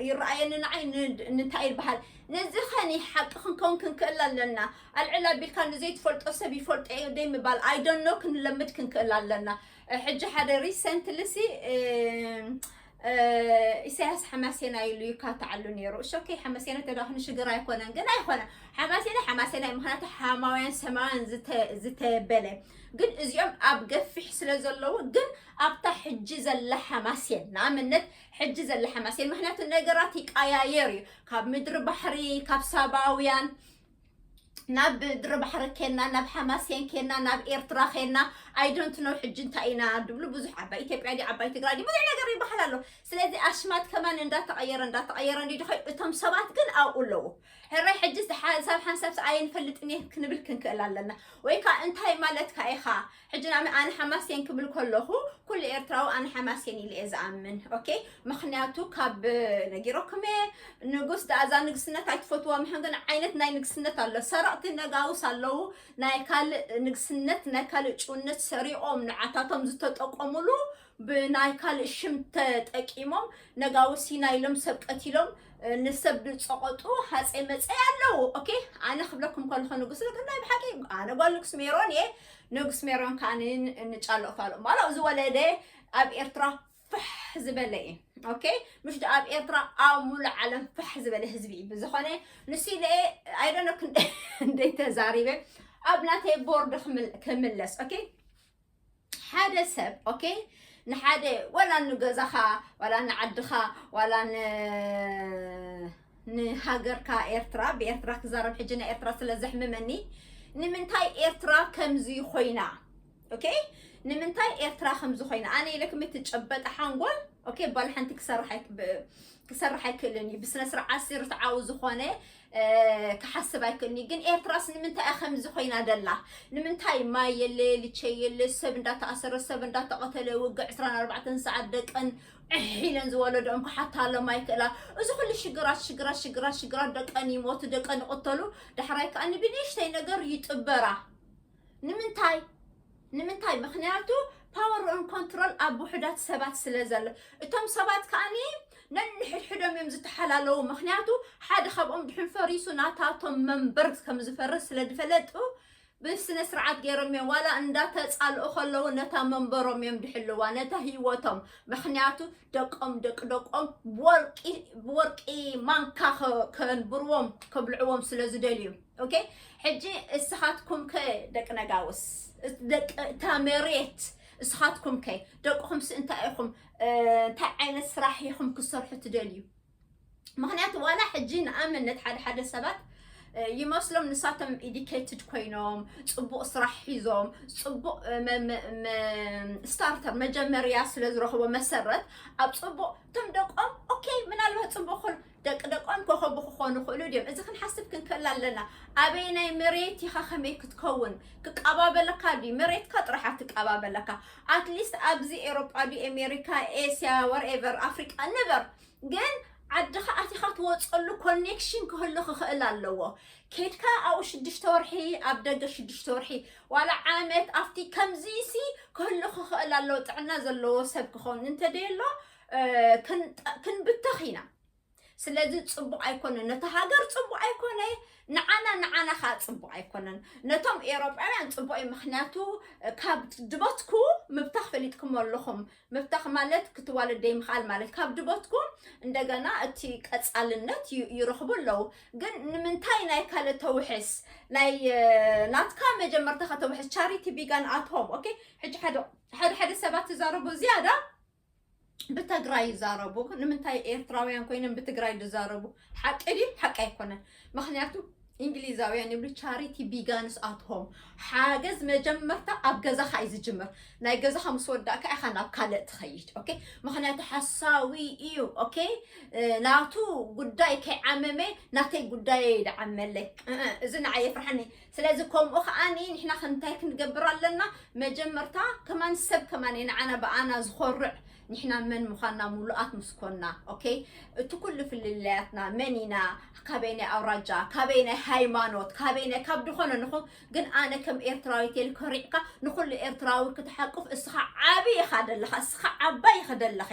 ይረኣየኒ ንዓይ እንታይ ይበሃል ነዚ ኸኒ ሓቂ ክንከውን ክንክእል ኣለና ኣልዕል ኣቢልካ ንዘይትፈልጦ ሰብ ይፈልጦ እየ ደይ ምባል ኣይደኖ ክንለምድ ክንክእል ኣለና ሕጂ ሓደ ሪሰንትሊ ሲ ኢሳያስ ሓማሴና ኢሉ ይካትዓሉ ነይሩ እሾከይ ሓማሴና ተዳኽኒ ሽግር ኣይኮነን ግን ኣይኮነ ሓማሴና ሓማሴና ምክንያቱ ሓማውያን ሰማውያን ዝተበለ ግን እዚኦም ኣብ ገፊሕ ስለ ዘለዉ ግን ኣብታ ሕጂ ዘላ ሓማሴን ንኣብነት ሕጂ ዘላ ሓማሴን ምክንያቱ ነገራት ይቀያየር እዩ ካብ ምድሪ ባሕሪ ካብ ሳባውያን ናብ ድሪ ባሕሪ ኬና፣ ናብ ሓማሴን ኬና፣ ናብ ኤርትራ ኬና፣ I don't know ሕጂ እንታይ ኢና ድብሉ። ብዙሕ ዓባይ ኢትዮጵያ ድዩ ዓባይ ትግራይ ድዩ ብዙሕ ነገር ይበሃል ኣሎ። ስለዚ ኣሽማት ከማን እንዳተቐየረ እንዳተቐየረ እንዲ ድኸ እቶም ሰባት ግን ኣብኡ ኣለዉ። ሕራይ ሕጂ ሓንሳብ ሓንሳብ ኣየንፈልጥን እየ ክንብል ክንክእል ኣለና። ወይ ከዓ እንታይ ማለትካ ኢኻ? ሕጂ ንኣብነት ኣነ ሓማሴን ክብል ከለኹ ኩሉ ኤርትራዊ ኣነ ሓማሴን ኢለ እየ ዝኣምን። ኦኬ፣ ምኽንያቱ ካብ ነጊረኩም እየ። ንጉስ ደኣ እዛ ንግስነት ኣይትፈትዋ ምሕን ግን ዓይነት ናይ ንግስነት ኣሎ። ሰረቕቲ ነጋውስ ኣለዉ፣ ናይ ካልእ ንግስነት ናይ ካልእ ጭውነት ሰሪቖም ንዓታቶም ዝተጠቀሙሉ ብናይ ካልእ ሽም ተጠቂሞም ነጋውስ ኢና ኢሎም ሰብ ቀቲሎም ንሰብ ዝፀቐጡ ሃፀይ መፀይ ኣለዉ። ኦኬ፣ ኣነ ክብለኩም ከለኹ ንጉስ ግን ናይ ብሓቂ ኣነ ጓል ንጉስ ሜሮን እየ። ንጉስ ሜሮን ከዓ ንጫሎ ፋሎ ማሎ ዝወለደ ኣብ ኤርትራ ፋሕ ዝበለ እዩ። ኦኬ፣ ምሽ ኣብ ኤርትራ ኣብ ሙሉ ዓለም ፋሕ ዝበለ ህዝቢ እዩ። ብዝኾነ ንሱ ኢለ ኣይደነ ክንደይ ተዛሪበ ኣብ ናተይ ቦርድ ክምለስ። ኦኬ፣ ሓደ ሰብ ኦኬ ንሓደ ዋላ ንገዛኻ ዋላ ንዓድኻ ዋላ ንሃገርካ ኤርትራ፣ ብኤርትራ ክዛረብ ሕጂ ናይ ኤርትራ ስለ ዘሕምመኒ፣ ንምንታይ ኤርትራ ከምዚ ኮይና? ኦኬ፣ ንምንታይ ኤርትራ ከምዚ ኮይና? ኣነ ኢለ ክምትጨበጠ ሓንጎል ኦኬ ባል ሓንቲ ክሰርሕ ኣይክእልን እዩ። ብስነ ስርዓት ስርትዓዊ ዝኾነ ክሓስብ ኣይክእልኒ። ግን ኤርትራስ ንምንታይ እያ ከምዚ ኮይና ደላ? ንምንታይ ማይ የለ፣ ልቸ የለ፣ ሰብ እንዳተኣሰረ፣ ሰብ እንዳተቐተለ፣ ውግእ ዕስራን ኣርባዕተን ሰዓት ደቀን ዕሕ ኢለን ዝወለደኦም ክሓታሎም ኣይክእላ? እዚ ኩሉ ሽግራት ሽግራት ሽግራት ሽግራት ደቀን ይሞቱ፣ ደቀን ይቕተሉ፣ ዳሕራይ ከኣ ንብንእሽተይ ነገር ይጥበራ። ንምንታይ? ንምንታይ? ምኽንያቱ power and control ኣብ ውሑዳት ሰባት ስለ ዘሎ፣ እቶም ሰባት ከኣኒ ነንሕድሕዶም እዮም ዝተሓላለዉ። ምኽንያቱ ሓደ ካብኦም ድሕን ፈሪሱ ናታቶም መንበር ከም ዝፈርስ ስለ ዝፈለጡ ብስነ ስርዓት ገይሮም እዮም ዋላ እንዳተፃልኡ ከለዉ ነታ መንበሮም እዮም ድሕልዋ ነታ ህይወቶም። ምኽንያቱ ደቆም ደቂ ደቆም ብወርቂ ብወርቂ ማንካ ከንብርዎም ከብልዕዎም ስለ ዝደልዩ። ኦኬ፣ ሕጂ እስኻትኩም ከ ደቂ ነጋውስ ደቂ እታ መሬት እስኻትኩም ከ ደቅኹም ስ እንታይ ኢኹም እንታይ ዓይነት ስራሕ ኢኹም ክሰርሑ ትደልዩ? ምኽንያቱ ዋላ ሕጂ ንኣብነት ሓደ ሓደ ሰባት ይመስሎም ንሳቶም educated ኮይኖም ፅቡቕ ስራሕ ሒዞም ፅቡቕ starter መጀመርያ ስለ ዝረኽቦ መሰረት ኣብ ፅቡቕ እቶም ደቆም ኦኬ ምናልባት ፅቡቕ ክኾኑ ደቂ ደቆም ኮኸቡ ክኾኑ ይኽእሉ ድዮም? እዚ ክንሓስብ ክንክእል ኣለና። ኣበየናይ መሬት ኢኻ ከመይ ክትከውን ክቀባበለካ ድዩ? መሬትካ ጥራሕ ትቀባበለካ። At least ኣብዚ ኤሮጳ ድዩ ኣሜሪካ ኤስያ whatever ኣፍሪቃ ንበር ግን ዓድኻ ኣቲኻ ትወፀሉ connection ክህሉ ክኽእል ኣለዎ። ኬድካ ኣብኡ ሽዱሽተ ወርሒ ኣብ ደገ ሽዱሽተ ወርሒ ዋላ ዓመት ኣብቲ ከምዚ ሲ ክህሉ ክኽእል ኣለዎ። ጥዕና ዘለዎ ሰብ ክኸውን እንተደየሎ ክንብተኽ ኢና። ስለዚ ፅቡቕ ኣይኮነን፣ ነቲ ሃገር ፅቡቕ ኣይኮነ፣ ንዓና ንዓና ከዓ ፅቡቕ ኣይኮነን። ነቶም ኤሮጳውያን ፅቡቕ እዩ፣ ምክንያቱ ካብ ድበትኩ ምብታኽ ፈሊጥኩም ኣለኹም። ምብታኽ ማለት ክትዋለድ ዘይምኽኣል ማለት ካብ ድበትኩ እንደገና እቲ ቀፃልነት ይረኽቡ ኣለዉ። ግን ንምንታይ ናይ ካልእ ተውሕስ ናይ ናትካ መጀመርታ ከተውሕስ ቻሪቲ ቢጋን ኣትሆም ኦኬ። ሕጂ ሓደ ሓደ ሰባት ትዛረቡ ዝያዳ ብትግራይ ይዛረቡ። ንምንታይ ኤርትራውያን ኮይኖም ብትግራይ ዝዛረቡ? ሓቂ ድዩ ሓቂ ኣይኮነን? ምክንያቱ እንግሊዛውያን ይብሉ charity begins at home። ሓገዝ መጀመርታ ኣብ ገዛኻ እዩ ዝጅምር። ናይ ገዛኻ ምስ ወዳእካ ኢኻ ናብ ካልእ ትኸይድ። ኦኬ፣ ምክንያቱ ሓሳዊ እዩ። ኦኬ፣ ናቱ ጉዳይ ከይዓመመ ናተይ ጉዳይ ይዓመለይ። እዚ ንዓይ የፍርሓኒ። ስለዚ ከምኡ ከዓኒ ንሕና ከምንታይ ክንገብር ኣለና? መጀመርታ ከማን ሰብ ከማን ንዓና ብኣና ዝኾርዕ ንሕና መን ምዃንና ሙሉኣት ምስ ኮንና። ኦኬ፣ እቲ ኩሉ ፍልልያትና መን ኢና፣ ካበይ ናይ ኣውራጃ፣ ካበይ ናይ ሃይማኖት፣ ካበይ ናይ ካብ ድኾነ ንኹን ግን ኣነ ከም ኤርትራዊት ኢል ኮሪዕካ ንኹሉ ኤርትራዊ ክትሓቁፍ እስኻ ዓቢ ኢኻ ደለኻ፣ እስኻ ዓባይ ኢኻ ደለኸ።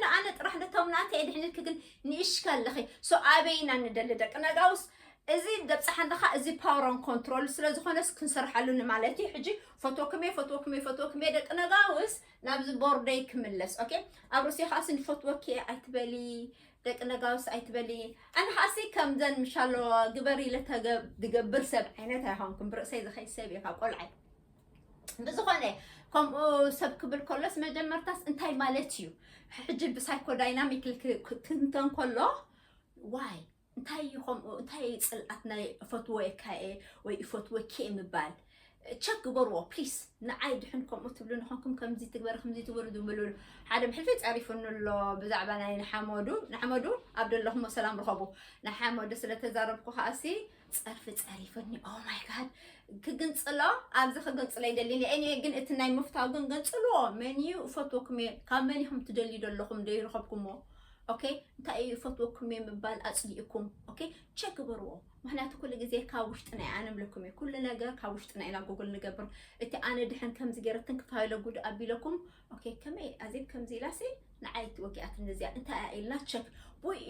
ንኣነ ጥራሕ ነቶም ናተይ ድሕንልክ ግን ንእሽካ ኣለኸ። ሶ ኣበይ ኢና ንደሊ ደቂ ነጋውስ እዚ ደብፅሓ ኣለኻ። እዚ power and control ስለ ዝኾነስ ክንሰርሓሉ ንማለት እዩ። ሕጂ ፈትወኩም እየ ፈትወኩም እየ ፈትወኩም እየ ደቂ ነጋውስ ናብዚ ቦርደይ ክምለስ። ኦኬ፣ ኣብ ሩስያ ከዓ ስን ፈትወኪ እየ ኣይትበሊ ደቂ ነጋውስ ኣይትበሊ። ኣነ ከዓሲ ከምዘን ምሻሎ ግበር ኢለ ዝገብር ሰብ ዓይነት ኣይኮንኩም። ብርእሰይ ዝኸይ ሰብ እየ ካብ ቆልዓይ። ብዝኾነ ከምኡ ሰብ ክብል ከሎስ መጀመርታስ እንታይ ማለት እዩ? ሕጂ ብሳይኮዳይናሚክ ክትንተን ከሎ ዋይ እንታይ እዩ ከምኡ? እንታይ እዩ ጽልኣት ናይ እፈትዎ እካ እየ ወይ እፈትወኪ እየ ምባል? ቸክ ግበርዎ ፕሊስ። ንዓይ ድሕን ከምኡ ትብሉ ንኾንኩም ከምዚ ትግበሪ ከምዚ ትግበሩ ዝብልሉ። ሓደ ብሕልፊ ጸሪፉኒ ኣሎ ብዛዕባ ናይ ንሓመዱ። ንሓመዱ ኣብ ደለኹሞ ሰላም ርኸቡ። ንሓመዱ ስለ ተዛረብኩ ከኣሲ ጸርፊ ጸሪፉኒ። ኦ ማይ ጋድ። ክግንጽሎ ኣብዚ ክግንጽሎ ይደሊ። ኤኒዌ ግን እቲ ናይ ምፍታው ግን ገንጽልዎ። መን እዩ እፈትወኩም እየ፣ ካብ መን ኢኹም ትደልዩ ዘለኹም ደይረኸብኩሞ። ኦኬ፣ እንታይ እዩ እፈትወኩም እየ ምባል ኣጽሊእኩም። ኦኬ፣ ቸክ ግበርዎ። ምክንያቱ ኩሉ ግዜ ካብ ውሽጥና ኢና ንብለኩም እዩ። ኩሉ ነገር ካብ ውሽጥና ኢና ጉግል ንገብር። እቲ ኣነ ድሕን ከምዚ ገይረትን ክፋይሎ ጉድ ኣቢለኩም። ኦኬ፣ ከመይ ኣዜብ ከምዚ ኢላሲ ንዓይ ትወጊኣት እንደዚያ እንታይ እያ ኢልና ቸክ። ቦይ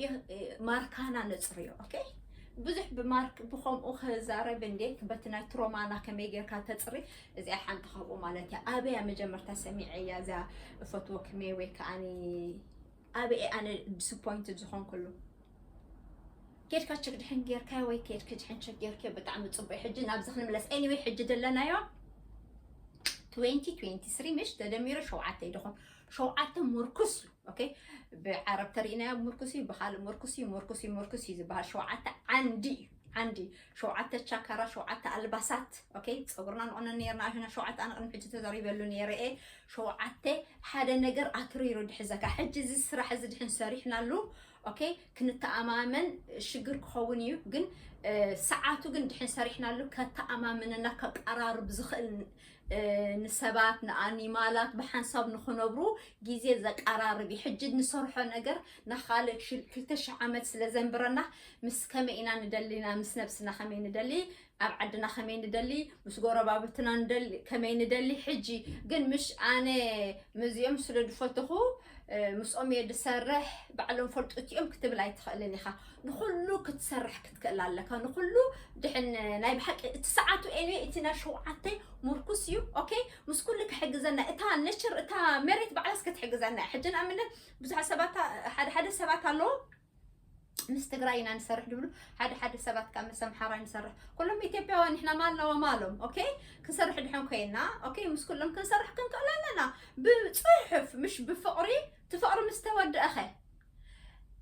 ማርካና ነጽርዮ። ኦኬ፣ ብዙሕ ብማርክ ብኸምኡ ክዛረብ እንዴ በቲ ናይ ትሮማና ከመይ ጌርካ ተጽሪ። እዚኣ ሓንቲ ካብኡ ማለት እያ። ኣበያ መጀመርታ ሰሚዐያ እዚኣ እፈትወክሜ ወይ ከዓኒ ኣበየ ኣነ ዲስፖይንትድ ዝኾንኩሉ። ኬድካ ቸክ ድሕን ጌርካዮ ወይ ኬድኪ ድሕን ቸክ ጌርኪዮ ብጣዕሚ ጽቡቅ። ሕጂ ናብዚ ክንምለስ። ኤኒዌይ ሕጂ ደለናዮ ትዌንቲ ትዌንቲ ስሪ ምሽ ተደሚሩ ሸውዓተ ይደኾን። ሸውዓተ ምርኩስ እዩ። ኦኬ፣ ብዓረብ ተሪእናዮ ምርኩስ እዩ፣ ብኻልእ ምርኩስ እዩ። ምርኩስ እዩ፣ ምርኩስ እዩ ዝበሃል። ሸውዓተ ዓንዲ እዩ፣ ዓንዲ። ሸውዓተ ቻካራ፣ ሸውዓተ ኣልባሳት። ኦኬ፣ ጸጉርና ንቕነ ነርና ኣሽና ሸውዓተ ኣነ ቅድሚ ሕጂ ተዛሪበሉ ነይረ እየ። ሸውዓተ ሓደ ነገር ኣትሪሩ ድሕዘካ። ሕጂ እዚ ስራሕ እዚ ድሕን ሰሪሕናሉ፣ ኦኬ፣ ክንተኣማመን ሽግር ክኸውን እዩ። ግን እ፣ ሰዓቱ ግን ድሕን ሰሪሕናሉ ከተኣማምነና ከቀራርብ ዝኽእል እ፣ ንሰባት ንኣኒማላት ብሓንሳብ ንኽነብሩ ግዜ ዘቀራርብ እዩ። ሕጂ ንሰርሖ ነገር ንኻልእ ሽል- ክልተ ሽሕ ዓመት ስለ ዘንብረና ምስ ከመይ ኢና ንደሊና ምስ ነብስና ከመይ ንደሊ ኣብ ዓድና ከመይ ንደሊ ምስ ጎረባብትና ንደሊ ከመይ ንደሊ። ሕጂ ግን ምሽ ኣነ ምዚኦም ስለ ድፈትኹ እ፣ ምስኦም እየ ድሰርሕ፣ ባዕሎም ፈልጡ እቲኦም ክትብል ኣይትኽእልን ኢኻ። ንኹሉ ክትሰርሕ ክትክእል ኣለካ። ንኹሉ ድሕን ናይ ብሓቂ እቲ ሰዓቱ ኤንዌ እቲ ናይ ሸውዓተ ምርኩስ እዩ። ኦኬ፣ ምስ ኩሉ ክሕግዘና እታ ነቸር እታ መሬት ባዕላስ ክትሕግዘና እያ። ሕጂ ንኣብነት ብዙሓት ሰባት ሓደ ሓደ ሰባት ኣለዉ ምስ ትግራይ ኢና ንሰርሕ ድብሉ ሓደ ሓደ ሰባት ካብ ምስ ኣምሓራ ንሰርሕ ኩሎም ኢትዮጵያውያን ንሕና ማልና ወማሎም። ኦኬ፣ ክንሰርሕ ድሕን ኮይና ኦኬ፣ ምስ ኩሎም ክንሰርሕ ክንክእል ኣለና። ብፅሑፍ ምሽ ብፍቕሪ እቲ ፍቕሪ ምስ ተወደእኸ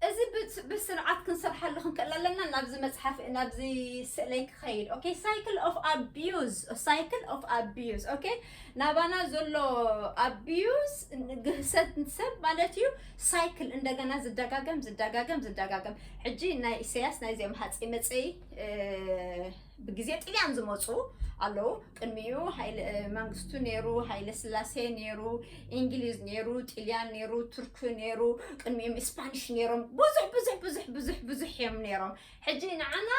እዚ ብስ- ብስርዓት ክንሰርሓሉ ክንክእል ኣለና። ናብዚ መፅሓፍ ናብዚ ስእለይ ክኸይድ ኦኬ። Cycle of abuse, cycle of abuse ኦኬ። ናባና ዘሎ ኣቢዩዝ ግህሰት ሰብ ማለት እዩ። ሳይክል እንደገና ዝደጋገም ዝደጋገም ዝደጋገም። ሕጂ ናይ ኢሳያስ ናይዚኦም ሃፀይ መፀይ እ፣ ብግዜ ጥልያን ዝመፁ ኣለዉ። ቅድሚኡ ሃይለ እ፣ መንግስቱ ነይሩ፣ ሃይለ ስላሴ ነይሩ፣ እንግሊዝ ነይሩ፣ ጥልያን ነይሩ፣ ቱርክ ነይሩ፣ ቅድሚኦም ስፓኒሽ ነይሮም። ብዙሕ ብዙሕ ብዙሕ ብዙሕ ብዙሕ እዮም ነይሮም። ሕጂ ንዓና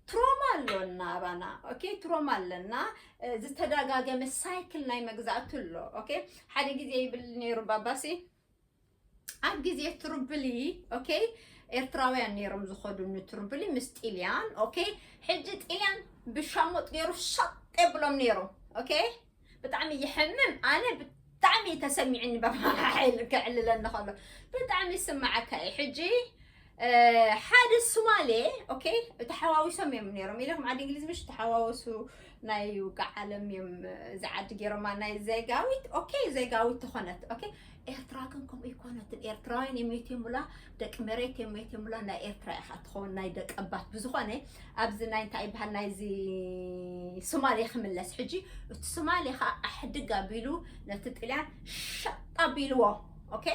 ትሮማ ኣሎና ኣባና። ኦኬ፣ ትሮማ ኣለና። እ፣ ዝተደጋገመ ሳይክል ናይ መግዛእቱ ኣሎ። ኦኬ፣ ሓደ ግዜ ይብል ነይሩ ባባሲ ኣብ ግዜ ትሩብሊ ኦኬ ኤርትራውያን ነይሮም ዝኸዱ ንትሩብሊ ምስ ጥልያን። ኦኬ፣ ሕጂ ጥልያን ብሻሞጥ ገይሩ ሻጥ የብሎም ነይሩ። ኦኬ፣ ብጣዕሚ ይሕምም። ኣነ ብጣዕሚ ተሰሚዕኒ በማሓይል ክዕልለኒ ከሎ ብጣዕሚ ይስማዓካ እዩ። ሕጂ እ፣ ሓደ ሱማሌ ኦኬ ተሓዋዊሶም እዮም ነይሮም ኢለኩም ዓዲ እንግሊዝ ምሽ ተሓዋወሱ ናይ ውቃ ዓለም እዮም እዚ ዓዲ ገይሮማ ናይ ዜጋዊት ኦኬ ዜጋዊት ተኾነት ኦኬ። ኤርትራ ግን ከምኡ ይኮነትን። ኤርትራውያን የሜት የሙላ ደቂ መሬት የሜት የሙላ ናይ ኤርትራ ኢኻ ትኸውን ናይ ደቂ ኣባት ብዝኾነ ኣብዚ ናይ እንታይ ይበሃል ናይዚ ሱማሌ ክምለስ ሕጂ እቲ ሱማሌ ከዓ ኣሕድግ ኣቢሉ ነቲ ጥልያን ሸጥ ኣቢልዎ ኦኬ።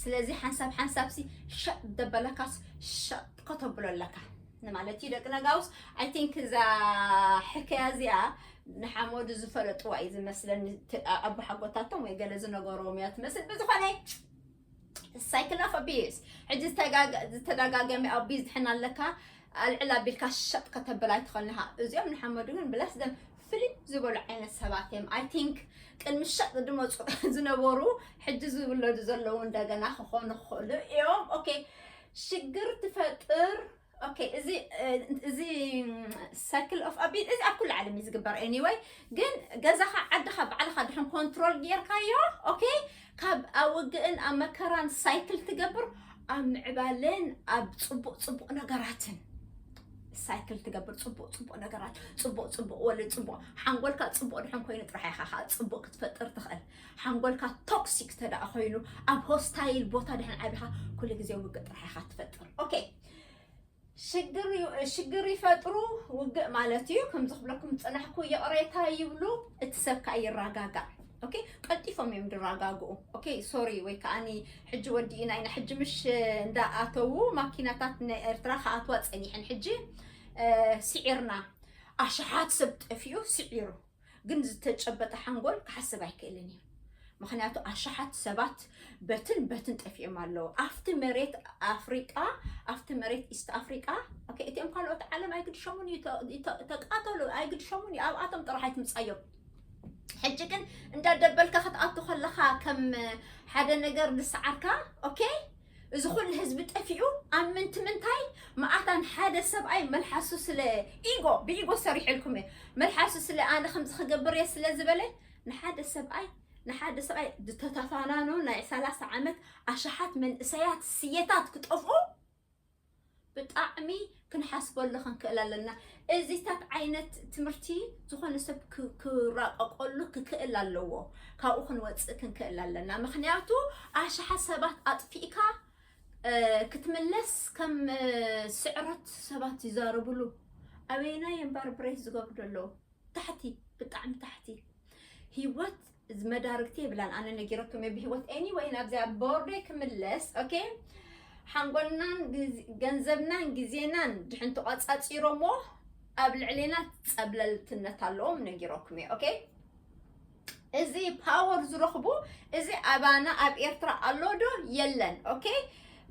ስለዚ ሓንሳብ ሓንሳብ ሲ ሸጥ ደበለካስ ሸጥ ከተብሎ ኣለካ ንማለት እዩ ደቂ ነጋውስ። I think እዛ ሕከያ እዚኣ ንሓመዱ ዝፈለጥዋ እዩ ዝመስለኒ። ኣቦሓጎታቶም ወይ ገለ ዝነገርዎም እያ ትመስል። ብዝኾነ cycle of abuse ሕጂ ዝተደጋገመ abuse ድሕን ኣለካ ኣልዕል ኣቢልካ ሸጥ ከተብል ኣይትኸልንኻ። እዚኦም ንሓመዱ ግን ብላስ ደም ፍልም ዝበሉ ዓይነት ሰባት እዮም። I think ቅድሚ ሸጥ ድመፁ ዝነበሩ ሕጂ ዝውለዱ ዘለዉ እንደገና ክኾኑ ክኽእሉ እዮም። ኦኬ ሽግር ትፈጥር። ኦኬ እዚ እዚ cycle of abuse እዚ ኣብ ኩሉ ዓለም እዩ ዝግበር። Anyway ግን ገዛኻ ዓድኻ ባዕልኻ ድሕን ኮንትሮል ጌርካዮ ኦኬ ካብ ኣብ ውግእን ኣብ መከራን ሳይክል ትገብር ኣብ ምዕባለን ኣብ ፅቡቅ ፅቡቅ ነገራትን ሳይክል ትገብር ፅቡቅ ፅቡቅ ነገራት ፅቡቅ ፅቡቅ ወለ ፅቡቅ ሓንጎልካ ፅቡቅ ድሕን ኮይኑ ጥራሕ ኢኻ ከዓ ፅቡቅ ክትፈጥር ትኽእል። ሓንጎልካ ቶክሲክ ተደኣ ኮይኑ ኣብ ሆስታይል ቦታ ድሕን ዓቢኻ ኩሉ ግዜ ውግእ ጥራሕ ኢኻ ትፈጥር። ኦኬ ሽግር ዩ- ሽግር ይፈጥሩ፣ ውግእ ማለት እዩ። ከምዚ ክብለኩም ዝጸናሕኩ፣ ይቕሬታ ይብሉ፣ እቲ ሰብ ከኣ ይረጋጋእ። ኦኬ፣ ቀልጢፎም እዮም ዝረጋግኡ። ኦኬ፣ ሶሪ፣ ወይ ከኣኒ ሕጂ ወዲእና ኢና። ሕጂ ምሽ እንዳኣተዉ ማኪናታት ናይ ኤርትራ ክኣትዋ ጸኒሐን። ሕጂ እ፣ ስዒርና፣ ኣሽሓት ሰብ ጠፊኡ ስዒሩ፣ ግን ዝተጨበጠ ሓንጎል ክሓስብ ኣይክእልን እዩ። ምኽንያቱ ኣሽሓት ሰባት በትን በትን ጠፊኦም ኣለዉ። ኣብቲ መሬት ኣፍሪቃ፣ ኣብቲ መሬት ኢስት ኣፍሪቃ፣ ኦኬ፣ እቲኦም ካልኦት ዓለም ኣይግድሸሙን እዩ፣ ተ- ተ- ተቃተሉ ኣይግድሸሙን እዩ፣ ኣብኣቶም ጥራሕ ኣይትምጻዮም። ሕጂ ግን እንዳደበልካ ክትኣቱ ከለኻ ከም ሓደ ነገር ዝሰዓርካ፣ ኦኬ፣ እዚ ኩሉ ህዝቢ ጠፊኡ ኣብ ምንቲ ምንታይ? መኣታን ሓደ ሰብኣይ መልሓሱ ስለ ኢጎ፣ ብኢጎ ሰሪሐልኩም እየ። መልሓሱ ስለ ኣነ ከምዚ ክገብር እየ ስለ ዝበለ፣ ንሓደ ሰብኣይ ንሓደ ሰብኣይ ዝተተፋናኑ ናይ ሰላሳ ዓመት ኣሽሓት መንእሰያት ስየታት ክጠፍኡ ብጣዕሚ ክንሓስበሉ ክንክእል ኣለና። እዚታት ዓይነት ትምህርቲ ዝኾነ ሰብ ክ- ክራቀቀሉ ክክእል ኣለዎ። ካብኡ ክንወፅእ ክንክእል ኣለና። ምኽንያቱ ኣሽሓት ሰባት ኣጥፊእካ እ፣ ክትምለስ ከም እ፣ ስዕረት ሰባት ይዛረብሉ። ኣበየናይ እምበር ብሬት ዝገብሩ ዘለዉ? ታሕቲ፣ ብጣዕሚ ታሕቲ። ህይወት መዳርግቲ የብላን። ኣነ ነጊረኩም እየ ብህይወት። ኤኒወይ፣ ናብዚኣ ቦርደይ ክምለስ። ኦኬ፣ ሓንጎልናን ግዝ- ገንዘብናን ግዜናን ድሕን ተቋጻጺሮሞ ኣብ ልዕሌና ጸብለልትነት ኣለዎም፣ ነጊረኩም እየ። ኦኬ፣ እዚ ፓወር ዝረኽቡ፣ እዚ ኣባና ኣብ ኤርትራ ኣሎ ዶ የለን? ኦኬ፣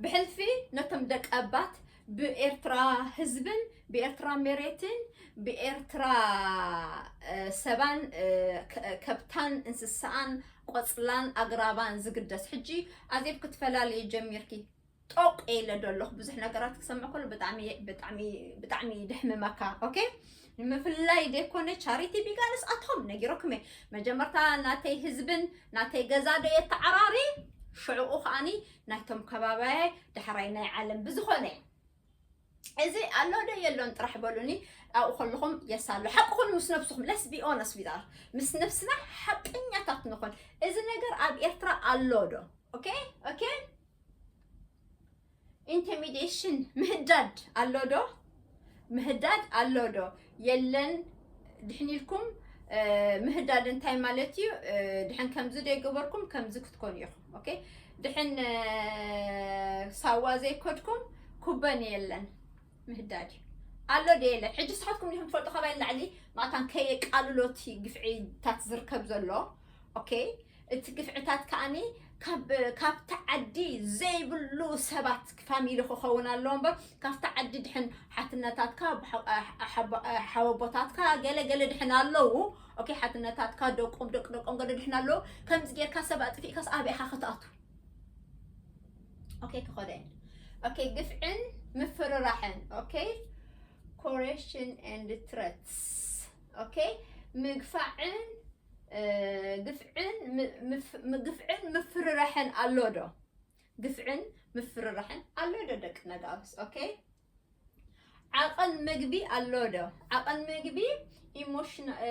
ብሕልፊ ነቶም ደቀባት ብኤርትራ ህዝብን ብኤርትራ መሬትን ብኤርትራ እ፣ ሰባን እ፣ ከ- ከብታን እንስሳኣን ቆጽላን ኣግራባን ዝግደስ። ሕጂ ኣዜብ ክትፈላለየ ጀሚርኪ። ጦቅ ኢለ ዶ ኣለኹ? ብዙሕ ነገራት ክሰምዕ ከሎ ብጣዕሚ ብጣዕሚ ብጣዕሚ ድሕምመካ። ኦኬ፣ ንምፍላይ ደይኮነ ቻሪቲ ቢጋንስ ኣትኹም ነጊረኩም እየ። መጀመርታ ናተይ ህዝብን ናተይ ገዛ ዶ የተዓራሪ፣ ሽዕኡ ከኣኒ ናይቶም ከባባየ፣ ዳሕራይ ናይ ዓለም ብዝኾነ እዚ ኣሎ ዶ የሎን ጥራሕ በሉኒ። ኣብኡ ከለኹም የሳሉ ሓቅኹም ምስ ነብስኹም። ለስ ቢ ኦነስ ዊዛር ምስ ነብስና ሓቀኛታት ንኾን። እዚ ነገር ኣብ ኤርትራ ኣሎ ዶ? ኦኬ፣ ኦኬ። ኢንቲሚዴሽን ምህዳድ ኣሎ ዶ? ምህዳድ ኣሎ ዶ? የለን። ድሕን ኢልኩም እ፣ ምህዳድ እንታይ ማለት እዩ? እ፣ ድሕን ከምዚ ደይገበርኩም ከምዚ ክትኮኑ ኢኹም። ኦኬ፣ ድሕን እ፣ ሳዋ ዘይከድኩም ኩበን የለን። ምህዳድ እዩ ኣሎ ዶ የለን? ሕጂ ስኻትኩም ዲኹም ትፈልጡ ካባይ ንላዕሊ ማታን ከየቃልሎ እቲ ግፍዒታት ዝርከብ ዘሎ። ኦኬ፣ እቲ ግፍዕታት ከኣኒ ካብ ካብቲ ዓዲ ዘይብሉ ሰባት ፋሚሊ ክኸውን ኣለዎ እምበር ካብቲ ዓዲ ድሕን ሓትነታትካ ሓወቦታትካ ገለ ገለ ድሕን ኣለዉ። ኦኬ፣ ሓትነታትካ ደቆም ደቂ ደቆም ገለ ድሕን ኣለዉ። ከምዚ ጌርካ ሰብ ኣጥፊእካስ ኣበይ ኢኻ ክትኣቱ? ኦኬ፣ ክኸደ። ኦኬ፣ ግፍዕን ምፍርራሕን። ኦኬ፣ ኮሬሽን ኤንድ ትረትስ። ኦኬ፣ ምግፋዕን እ፣ ግፍዕን ም- ምፍ- ም- ግፍዕን ምፍርራሕን ኣሎ ዶ? ግፍዕን ምፍርራሕን ኣሎ ዶ ደቂ ነጋውስ? ኦኬ፣ ዓቐን ምግቢ ኣሎ ዶ? ዓቐን ምግቢ ኢሞሽና እ፣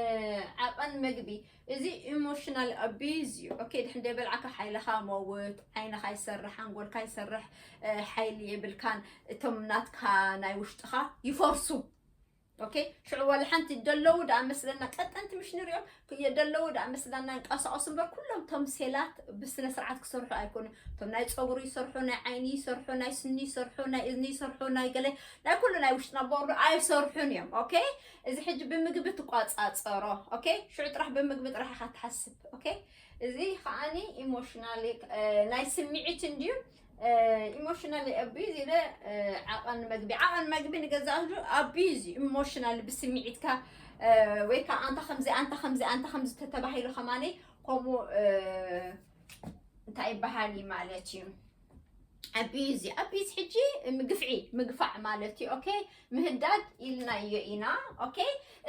ዓቐን ምግቢ እዚ ኢሞሽናል ኣቢዝ እዩ። ኦኬ፣ ድሕን ደይበልዓካ ሓይልኻ መውት፣ ዓይንኻ ይሰርሕ፣ ሓንጎልካ ይሰርሕ፣ እ፣ ሓይሊ የብልካን። እቶም ናትካ ናይ ውሽጥኻ ይፈርሱ። ኦኬ፣ ሽዑ ዋላ ሓንቲ ደለዉ ደኣ መስለና፣ ቀጠንቲ ምሽ ንሪኦም። ደለዉ ደኣ መስለና እንቀሳቐሱ እምበር ኩሎም ቶም ሴላት ብስነ ስርዓት ክሰርሑ ኣይኮኑን። እቶም ናይ ፀጉሪ ይሰርሑ፣ ናይ ዓይኒ ይሰርሑ፣ ናይ ስኒ ይሰርሑ፣ ናይ እዝኒ ይሰርሑ፣ ናይ ገለ ናይ ኩሉ ናይ ውሽጥና ቦርዶ ኣይሰርሑን እዮም። ኦኬ፣ እዚ ሕጂ ብምግቢ ትቋፃፀሮ። ኦኬ፣ ሽዑ ጥራሕ ብምግቢ ጥራሕ ኢኻ ትሓስብ። ኦኬ፣ እዚ ከዓኒ ኢሞሽናል ናይ ስምዒት እንድዩ። ኢሞሽናል ኣቢዝ ኢለ ዓቐን መግቢ ዓቐን መግቢ ንገዛእቱ ኣቢዝ ኢሞሽናል ብስምዒትካ ወይ ከዓ ኣንታ ከምዚ ኣንታ ከምዚ ኣንታ ከምዚ ተተባሂሉ ከማነይ ከምኡ እንታይ ይበሃል እዩ ማለት እዩ። ኣቢዝ ኣቢዝ ሕጂ ምግፍዒ ምግፋዕ ማለት እዩ። ኦኬ፣ ምህዳድ ኢልናዮ ኢና። ኦኬ፣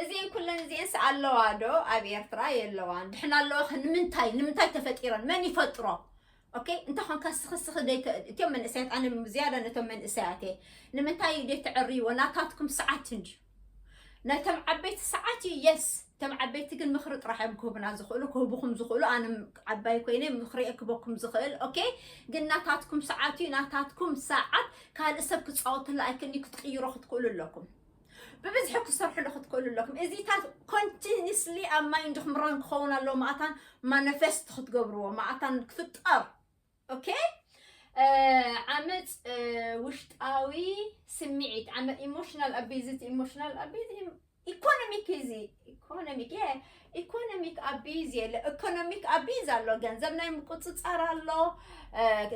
እዚአን ኩለን እዚአንስ ኣለዋ ዶ ኣብ ኤርትራ? የለዋን። ድሕን ኣለዋ ከ ንምንታይ ንምንታይ ተፈጢረን መን ይፈጥሮ? ኦኬ፣ እንተ ኾንካ ስኺ ስኺ እቲኦም መንእሰያት ኣነ ዝያዳ ነቶም መንእሰያት እየ ንምንታይ ደይተዕርይዎ? ናታትኩም ሰዓት እንድዩ ናይቶም ዓበይቲ ሰዓት እዩ። የስ እቶም ዓበይቲ ግን ምኽሪ ጥራሕ እዮም ክህቡና ዝኽእሉ፣ ክህቡኹም ዝኽእሉ። ኣነ ዓባይ ኮይነ ምኽሪ እየ ክህበኩም ዝኽእል። ኦኬ፣ ግን ናታትኩም ሰዓት እዩ። ናታትኩም ሰዓት ካልእ ሰብ ክፃወተሉ ኣይክእልን እዩ። ክትቕይሮ ክትክእሉ ኣለኩም። ብብዝሒ ክትሰርሕሉ ክትክእሉ ኣለኩም። እዚታት ኮንቲኒስሊ ኣብ ማይንድኹም ራን ክኸውን ኣለዎ። ማእታን ማኒፌስት ክትገብርዎ፣ ማእታን ክፍጠር። ኦኬ፣ ዓመፅ ውሽጣዊ ስምዒት፣ ዓመ ኢሞሽናል ኣቢዝ፣ ኢሞሽናል ኣቢዝ ኢኮኖሚክ፣ እዚ ኢኮኖሚክ የ ኢኮኖሚክ ኣቢዝ የለ። ኢኮኖሚክ ኣቢዝ ኣሎ፣ ገንዘብ ናይ ምቁፅፃር ኣሎ።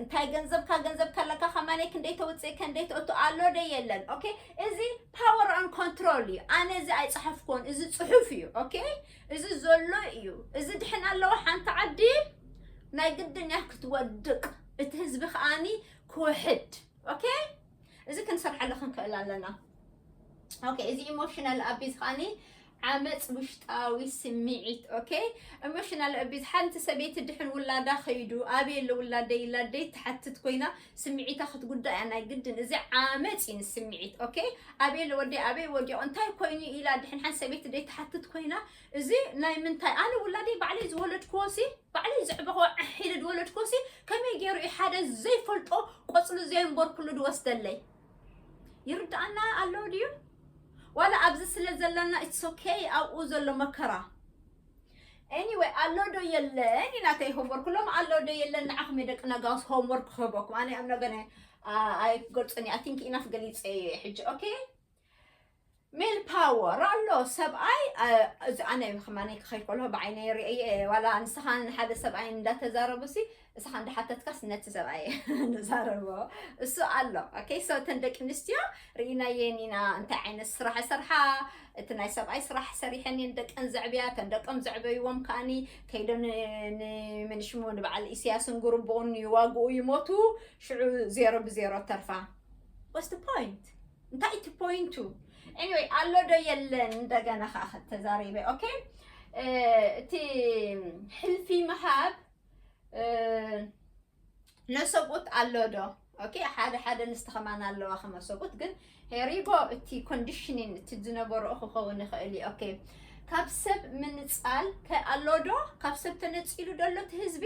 እንታይ ገንዘብካ፣ ገንዘብካ ኣለካ ከማነይ ክንደይ ተውፅእ፣ ክንደይ ተእቱ ኣሎ ደ የለን። ኦኬ፣ እዚ ፓወር ን ኮንትሮል እዩ። ኣነ እዚ ኣይፀሓፍኮን፣ እዚ ፅሑፍ እዩ። ኦኬ፣ እዚ ዘሎ እዩ። እዚ ድሕን ኣለዎ ሓንቲ ዓዲ ናይ ግድን እያ ክትወድቅ፣ እቲ ህዝቢ ከዓኒ ክውሕድ። ኦኬ፣ እዚ ክንሰርሓሉ ክንክእል ኣለና። ኦኬ፣ እዚ ኢሞሽናል ኣቢዝ ከዓኒ ዓመፅ ውሽጣዊ ስምዒት። ኦኬ፣ ኢሞሽናል ኣቢዝ ሓንቲ ሰበይቲ ድሕን ውላዳ ከይዱ ኣበይ ኣሎ ውላደይ ኢላ ደይ ትሓትት ኮይና ስምዒታ ክትጉዳእ እያ ናይ ግድን። እዚ ዓመፅ እዩ ንስምዒት። ኦኬ፣ ኣበይ ኣሎ ወደይ ኣበይ ወዲቑ እንታይ ኮይኑ ኢላ ድሕን ሓንቲ ሰበይቲ ደይ ትሓትት ኮይና እዚ ናይ ምንታይ ኣነ ውላደይ ባዕለይ ዝወለድክዎ ሲ ባዕለይ ዘዕበኽዎ ዓሕ ኢለ ዝወለድክዎ ሲ ከመይ ገይሩ እዩ ሓደ ዘይፈልጦ ቆፅሊ ዘየንበርኩሉ ዝወስደለይ? ይርድኣና ኣሎ ድዩ? ዋላ ኣብዚ ስለ ዘለና ኢትስ ኦኬ ኣብኡ ዘሎ መከራ። ኤኒወይ ኣሎ ዶ የለን ኢናተይ ሆምወርክ ሎም ኣሎ ዶ የለን ንዓኹም የደቂ ነጋውስ ሆምወርክ ክህበኩም ኣነ ኣብ ነገነ ኣይገልፅን እየ። ኣይ ቲንክ ኢናፍ ገሊፀ እየ ሕጂ። ኦኬ፣ ሜል ፓወር ኣሎ ሰብኣይ። እዚ ኣነ ከማነይ ክኸይድ ከልሆ ብዓይነይ ርእየ ዋላ ንስኻን ሓደ ሰብኣይ እንዳተዛረቡ ሲ እስኻ እንዳሓተትካስ ነቲ ሰብኣይ ንዛረቦ እሱ ኣሎ። ኦኬ፣ ሶ እተን ደቂ ኣንስትዮ ርኢናየን ኢና እንታይ ዓይነት ስራሕ ሰርሓ። እቲ ናይ ሰብኣይ ስራሕ ሰሪሐን እየን ደቀን ዘዕብያ፣ እተን ደቀም ዘዕበይዎም ከዓኒ ከይዶም ን- ን- ምንሽሙ ንበዓል ኢሳያስን ጉርቦን ይዋግኡ ይሞቱ። ሽዑ ዜሮ ብዜሮ ተርፋ። What's the point? እንታይ እቲ ፖይንቱ? Anyway ኣሎ ዶ የለን እንደገና ከዓ ተዛሪበ። ኦኬ፣ እቲ ሕልፊ ምሃብ ነሰብኡት ኣሎ ዶ? ኦኬ፣ ሓደ ሓደ ንስቲ ከማን ኣለዋ ከመሰብኡት ግን ሄሪጎ እቲ ኮንዲሽኒን እቲ ዝነበረኦ ክኸውን ይኽእል እዩ። ኦኬ፣ ካብ ሰብ ምንፃል ከ ኣሎ ዶ? ካብ ሰብ ተነፂሉ ዶ ኣሎ እቲ ህዝቢ?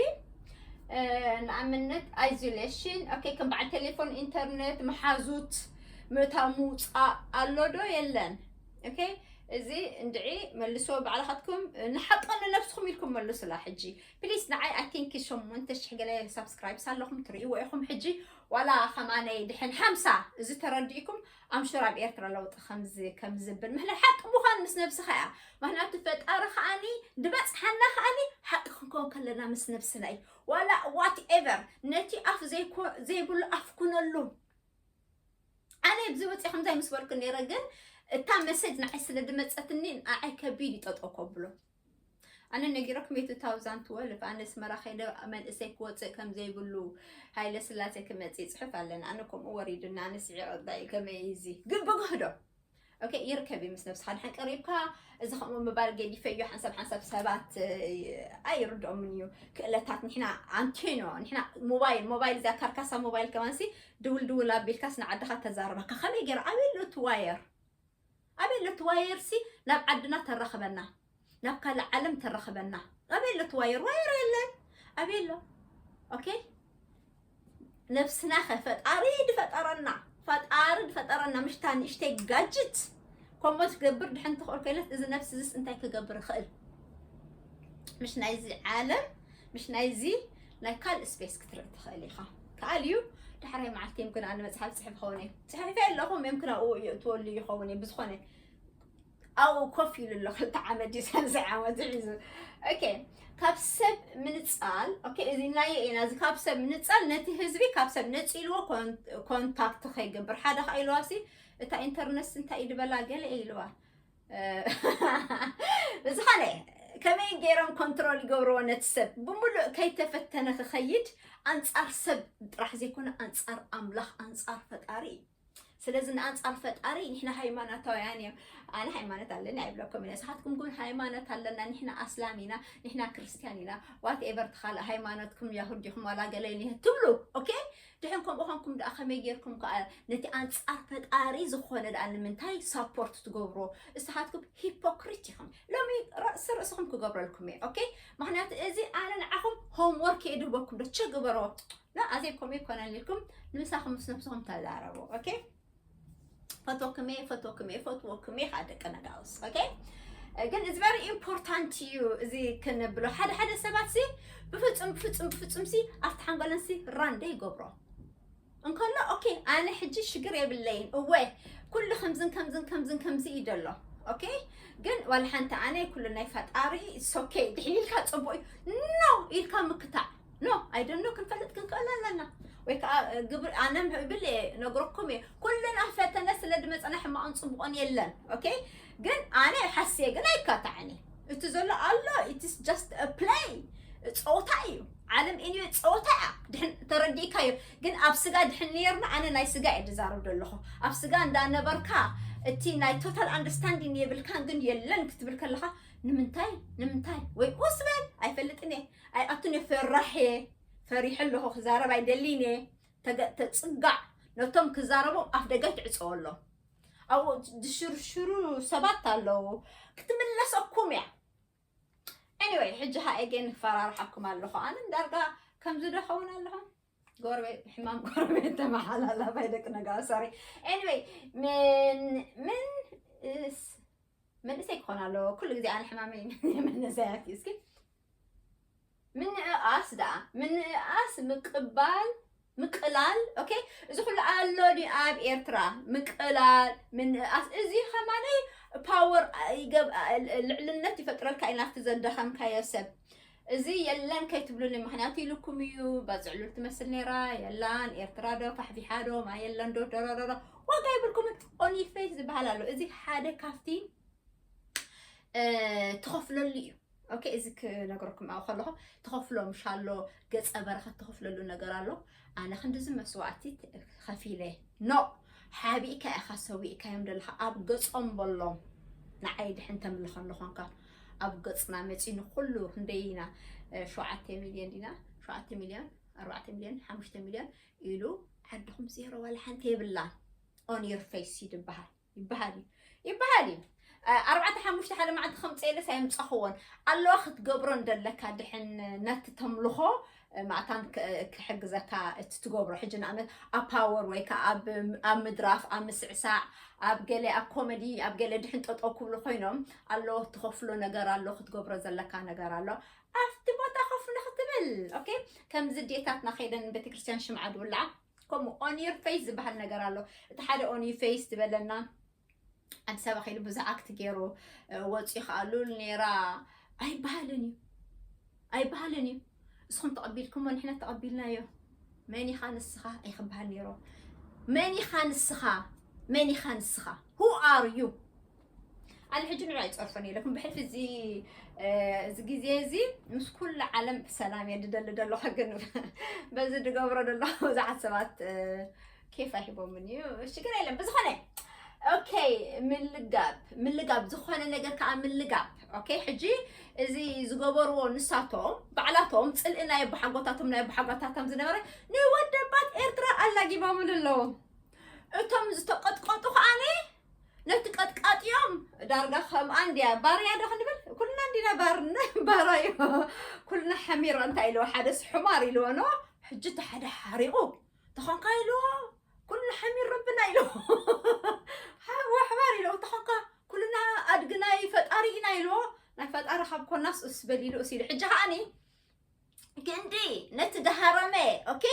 ንኣብነት ኣይዞሌሽን። ኦኬ፣ ከም በዓል ቴሌፎን፣ ኢንተርኔት፣ መሓዙት፣ ምእታው ምውፃእ ኣሎ ዶ የለን? ኦኬ፣ እዚ እንድዒ መልስዎ ባዕልኻትኩም። ንሓቂ ንነብስኹም ኢልኩም መልሱላ። ሕጂ ፕሊስ ንዓይ ኣይ ቲንክ ሸሞንተ ሽሕ ገለ ሳብስክራይብስ ኣለኹም ትርእይዎ ኢኹም። ሕጂ ዋላ ከማነይ ድሕን ሓምሳ እዚ ተረዲእኩም ኣምሹር ኣብ ኤርትራ ለውጢ ከምዚ ከምዝብል ምሕነ ሓቂ ምዃን ምስ ነብስኻ እያ። ምክንያቱ ፈጣሪ ከዓኒ ድበፅሓና ከዓኒ ሓቂ ክንከውን ከለና ምስ ነብስና እዩ። ዋላ ዋት ኤቨር ነቲ ኣፍ ዘይኮ- ዘይብሉ ኣፍ ኩነሉ። ኣነ ብዚ ወፂ ከምዛ ምስ በልኩ ነይረ ግን እታ መሰጅ ንዓይ ስለ ድመፀትኒ ንዓይ ከቢድ ይጠጠው ከብሎ። ኣነ ነጊረኩም እየ two thousand twelve ኣነ ኣስመራ ከይደ መንእሰይ ክወፅእ ከም ዘይብሉ ሃይለ ስላሴ ክመፅእ ይፅሕፍ ኣለና። ኣነ ከምኡ ወሪዱና ኣነ ስዒቐ እንታይ ከመይ እዩ እዚ ግን ብግህዶ። ኦኬ ይርከብ እዩ ምስ ነብስኻ ድሓን ቀሪብካ እዚ ከምኡ ምባል ገዲፈዮ ሓንሳብ ሓንሳብ ሰባት ኣይርድኦምን እዩ ክእለታት ንሕና ኣንቴኖ ንሕና ሞባይል ሞባይል እዚኣ ካርካሳ ሞባይል ከማንሲ ድውል ድውል ኣቢልካስ ንዓድኻ ተዛርበካ ከመይ ገይሩ ኣበይ ኣሎ እቲ ዋየር ኣበይ ኣሎ እቲ ዋየር ሲ ናብ ዓድና ተራኽበና ናብ ካልእ ዓለም ተራኽበና ኣበይ ኣሎ እቲ ዋየር ዋየር የለን ኣበይ ኣሎ ኦኬ ነብስና ከ ፈጣሪ ድፈጠረና ፈጣሪ ድፈጠረና ምሽታ ንእሽተይ ጋጅት ኮሞ ትገብር ድሕን ትኽእል ኮይነት እዚ ነብሲ ዝስ እንታይ ክገብር ይኽእል ምሽ ናይዚ ዓለም ምሽ ናይዚ ናይ ካልእ ስፔስ ክትርኢ ትኽእል ኢኻ ከኣል እዩ ዳሕራይ መዓልቲ እዮም ግን ኣነ መፅሓፍ ፅሕፍ ኸውን እየ ፅሕፊ ኣለኹም እዮም ክናብኡ የእትወሉ ይኸውን እየ ብዝኾነ ኣብኡ ኮፍ ኢሉ ኣሎ ክልተ ዓመት ድዩ ሰለስተ ዓመት ሒዙ ኦኬ ካብ ሰብ ምንፃል ኦኬ እዚ ናየ ኢና እዚ ካብ ሰብ ምንፃል ነቲ ህዝቢ ካብ ሰብ ነፂልዎ ኮንታክት ከይገብር ሓደ ከዓ ኢልዋ ሲ እታ ኢንተርነስ እንታይ እዩ ድበላ ገለ ኢልዋ ብዝኾነ ከመይ ገይሮም ኮንትሮል ይገብርዎ ነቲ ሰብ ብምሉእ ከይተፈተነ ክኸይድ ኣንፃር ሰብ ጥራሕ ዘይኮነ ኣንፃር ኣምላኽ ኣንፃር ፈጣሪ እዩ ስለዚ ንኣንጻር ፈጣሪ ንሕና ሃይማኖታውያን እዮም። ኣነ ሃይማኖት ኣለኒ ኣይብለኩም እየ። ንስኻትኩም ግን ሃይማኖት ኣለና፣ ንሕና ኣስላም ኢና፣ ንሕና ክርስትያን ኢና፣ ዋትኤቨር እቲ ካልእ ሃይማኖትኩም ያሁድ ዲኹም ዋላ ገለ ትብሉ። ኦኬ፣ ድሕን ከምኡ ኾንኩም ደኣ ከመይ ጌርኩም ከኣ ነቲ ኣንጻር ፈጣሪ ዝኾነ ደኣ ንምንታይ ሳፖርት ትገብሮ? እስኻትኩም ሂፖክሪት ኢኹም። ሎሚ ርእሲ ርእስኹም ክገብረልኩም እየ። ኦኬ፣ ምኽንያቱ እዚ ኣነ ንዓኹም ሆምወርክ እየ ድህበኩም ዶ ቸግበሮ። ላ ኣዘይ ከምኡ ይኮነን ኢልኩም ንምሳኹም ምስ ነብስኹም ተዛረቡ። ኦኬ፣ ፈትወክሜ ፈትወክሜ ፈትወክሜ ካ ደቂ ነጋውስ። ኦኬ፣ ግን እዚ very important እዩ። እዚ ክንብሎ ሓደ ሓደ ሰባት ሲ ብፍጹም ብፍጹም ብፍጹም ሲ ኣብቲ ሓንጎለን ሲ ራን ደይገብሮ እንከሎ፣ ኦኬ፣ ኣነ ሕጂ ሽግር የብለይን። እወ፣ ኩሉ ከምዝን ከምዝን ከምዝን ከምዚ እዩ ደሎ። ኦኬ፣ ግን ዋላ ሓንቲ ኣነ ኩሉ ናይ ፈጣሪ ሶኬ ድሕን ኢልካ ጽቡቅ እዩ ኖ ኢልካ ምክታዕ ኖ ኣይደኖ ክንፈልጥ ክንክእል ኣለና። ወይ ከዓ ግብር ኣነ ብል እየ ነግረኩም እየ። ኩልና ፈተነ ስለ ድመፀና ሕማቅን ፅቡቅን የለን። ኦኬ፣ ግን ኣነ ሓስየ ግን ኣይካታዕኒ። እቲ ዘሎ ኣሎ ኢትስ ጀስት ፕሌይ፣ ፀወታ እዩ። ዓለም ኢንዮ ፀወታ እያ። ድሕን ተረዲእካዮ። ግን ኣብ ስጋ ድሕን ነርና ኣነ ናይ ስጋ እየ ድዛረብ ዘለኹ። ኣብ ስጋ እንዳነበርካ እቲ ናይ ቶታል ኣንደርስታንዲንግ የብልካን ግን የለን ክትብል ከለኻ ንምንታይ ንምንታይ ወይ ኡስበል ኣይፈልጥን እየ። ኣይኣቱን እየ ፈራሕ እየ። ፈሪሐ ኣለኹ ክዛረብ ኣይደሊን እየ። ተገ- ተፅጋዕ ነቶም ክዛረቦም ኣፍ ደገ ትዕፀወሎም። ኣብኡ ዝሽርሽሩ ሰባት ኣለዉ። ክትምለሰኩም እያ። Anyway፣ ሕጂ ሃ ኤጌን ክፈራርሓኩም ኣለኹ። ኣነ ዳርጋ ከምዚ ዶ ኸውን ኣለኹ? ጎረቤት፣ ሕማም ጎረቤት ተመሓላላፋይ ደቂ ነጋ። ሶሪ። Anyway፣ ምን ምን እስ መንእሰይ ክኾን ኣለዎ። ኩሉ ግዜ ኣነ ሕማመይ መንእሰያት እዩ። እስኪ ምንእኣስ ደኣ ምንእኣስ ምቅባል ምቅላል። ኦኬ፣ እዚ ኩሉ ኣሎ ድዩ ኣብ ኤርትራ? ምቅላል ምንእኣስ፣ እዚ ከማነይ ፓወር ይገብ- ልዕልነት ይፈጥረልካ እዩ ናብቲ ዘዳኸምካዮ ሰብ። እዚ የለን ከይትብሉኒ፣ ምክንያቱ ኢሉኩም እዩ። ባጽዕሉል ትመስል ነይራ የላን። ኤርትራ ዶ ፋሕፊሓ ዶ ማይ የለን ዶ ደረረረ ዋጋ ይብልኩም። ኦንሊ ፌስ ዝበሃል ኣሎ። እዚ ሓደ ካብቲ እ፣ ትኸፍለሉ እዩ። ኦኬ፣ እዚ ክነግረኩም ኣብ ከለኹ ትኸፍሎ ምሽ ኣሎ፣ ገጸ በረኸት ትኸፍለሉ ነገር ኣሎ። ኣነ ክንድዚ መስዋእቲ ከፊለ ኖ ሓቢእካ ኢኻ ሰዊእካዮም ዘለኻ ኣብ ገጾም በሎም። ንዓይ ድሕን ተምልኸኒ ኾንካ ኣብ ገጽና መጺ ንኹሉ ክንደይ ኢና? እ፣ ሸውዓተ ሚልዮን ዲና? ሸውዓተ ሚልዮን፣ ኣርባዕተ ሚልዮን፣ ሓሙሽተ ሚልዮን ኢሉ ዓድኹም ዜሮ ዋላ ሓንቲ የብላን። On your face ይድበሃል። ይበሃል እዩ። ይበሃል እዩ። እ፣ ኣርባዕተ ሓሙሽተ ሓደ መዓልቲ ከምፀ ኢለስ ኣየምፀኽዎን። ኣለዋ ክትገብሮ እንደለካ ድሕን ነቲ ተምልኾ፣ እ፣ ማእታን ክ- ክሕግዘካ እቲ ትገብሮ። ሕጂ ንኣብነት ኣብ ፓወር ወይ ከዓ ኣብ ኣብ ምድራፍ፣ ኣብ ምስዕሳዕ፣ ኣብ ገለ ኣብ ኮመዲ፣ ኣብ ገለ ድሕን ጠጠው ክብሉ ኮይኖም ኣለዎ ትኸፍሎ ነገር ኣሎ፣ ክትገብሮ ዘለካ ነገር ኣሎ። ኣብቲ ቦታ ኮፍ ንክትብል። ኦኬ፣ ከምዚ ዴታትና ከይደን ቤተክርስትያን ሽምዓ ድውልዓ ከምኡ on your face ዝበሃል ነገር ኣሎ። እቲ ሓደ on your face ዝበለና ኣዲስ ኣበባ ከይዱ ብዙሕ ኣክት ገይሩ፣ እ፣ ወፂኡ ከዓ ሉል ነይራ ኣይበሃልን እዩ። ኣይበሃልን እዩ። እስኹም ተቐቢልኩሞ ንሕና ተቐቢልናዮ። መን ኢኻ ንስኻ ኣይክበሃል ነይሩ። መን ኢኻ ንስኻ? መን ኢኻ ንስኻ? Who are you? ኣነ ሕጂ ንዑ ኣይፀርፎን የለኩም ብሕልፊ እዚ እ፣ እዚ ግዜ እዚ ምስ ኩሉ ዓለም ሰላም እየ ድደሊ ዘለኹ። ግን በዚ ድገብሮ ዘለኹ ብዙሓት ሰባት እ፣ ኬፍ ኣይሂቦምን እዩ። ሽግር የለን ብዝኾነ ኦኬ። ምልጋብ ምልጋብ ዝኾነ ነገር ከዓ ምልጋብ። ኦኬ፣ ሕጂ እዚ ዝገበርዎ ንሳቶም ባዕላቶም ፅልኢ ናይ ኣቦሓጎታቶም ናይ ኣቦሓጎታቶም ዝነበረ ንወደባት ኤርትራ ኣላጊቦምሉ ኣለዉ። እቶም ዝተቀጥቀጡ ከዓኒ ነቲ ቀጥቃጥዮም ዳርጋ ከምኣ እንድያ ባርያ ዶ ክንብል ኩልና እንዲና ባርነ ባራዮ ኩልና ሓሚሮ እንታይ ኢልዎ ሓደስ ሕማር ኢልዎ ኖ ሕጂ እቲ ሓደ ሓሪቑ ተኾንካ ኢልዎ ኩልና ሓሚር ረብና ኢልዎ ሓዋ ሕማር ኢልዎ ተኾንካ ኩልና ኣድግናይ ፈጣሪ ኢና ኢልዎ ናይ ፈጣሪ ካብ ኮናስ እስ በሊሉ እስ ኢሉ ሕጂ ከዓኒ ክንዲ ነቲ ደሃረመ ኦኬ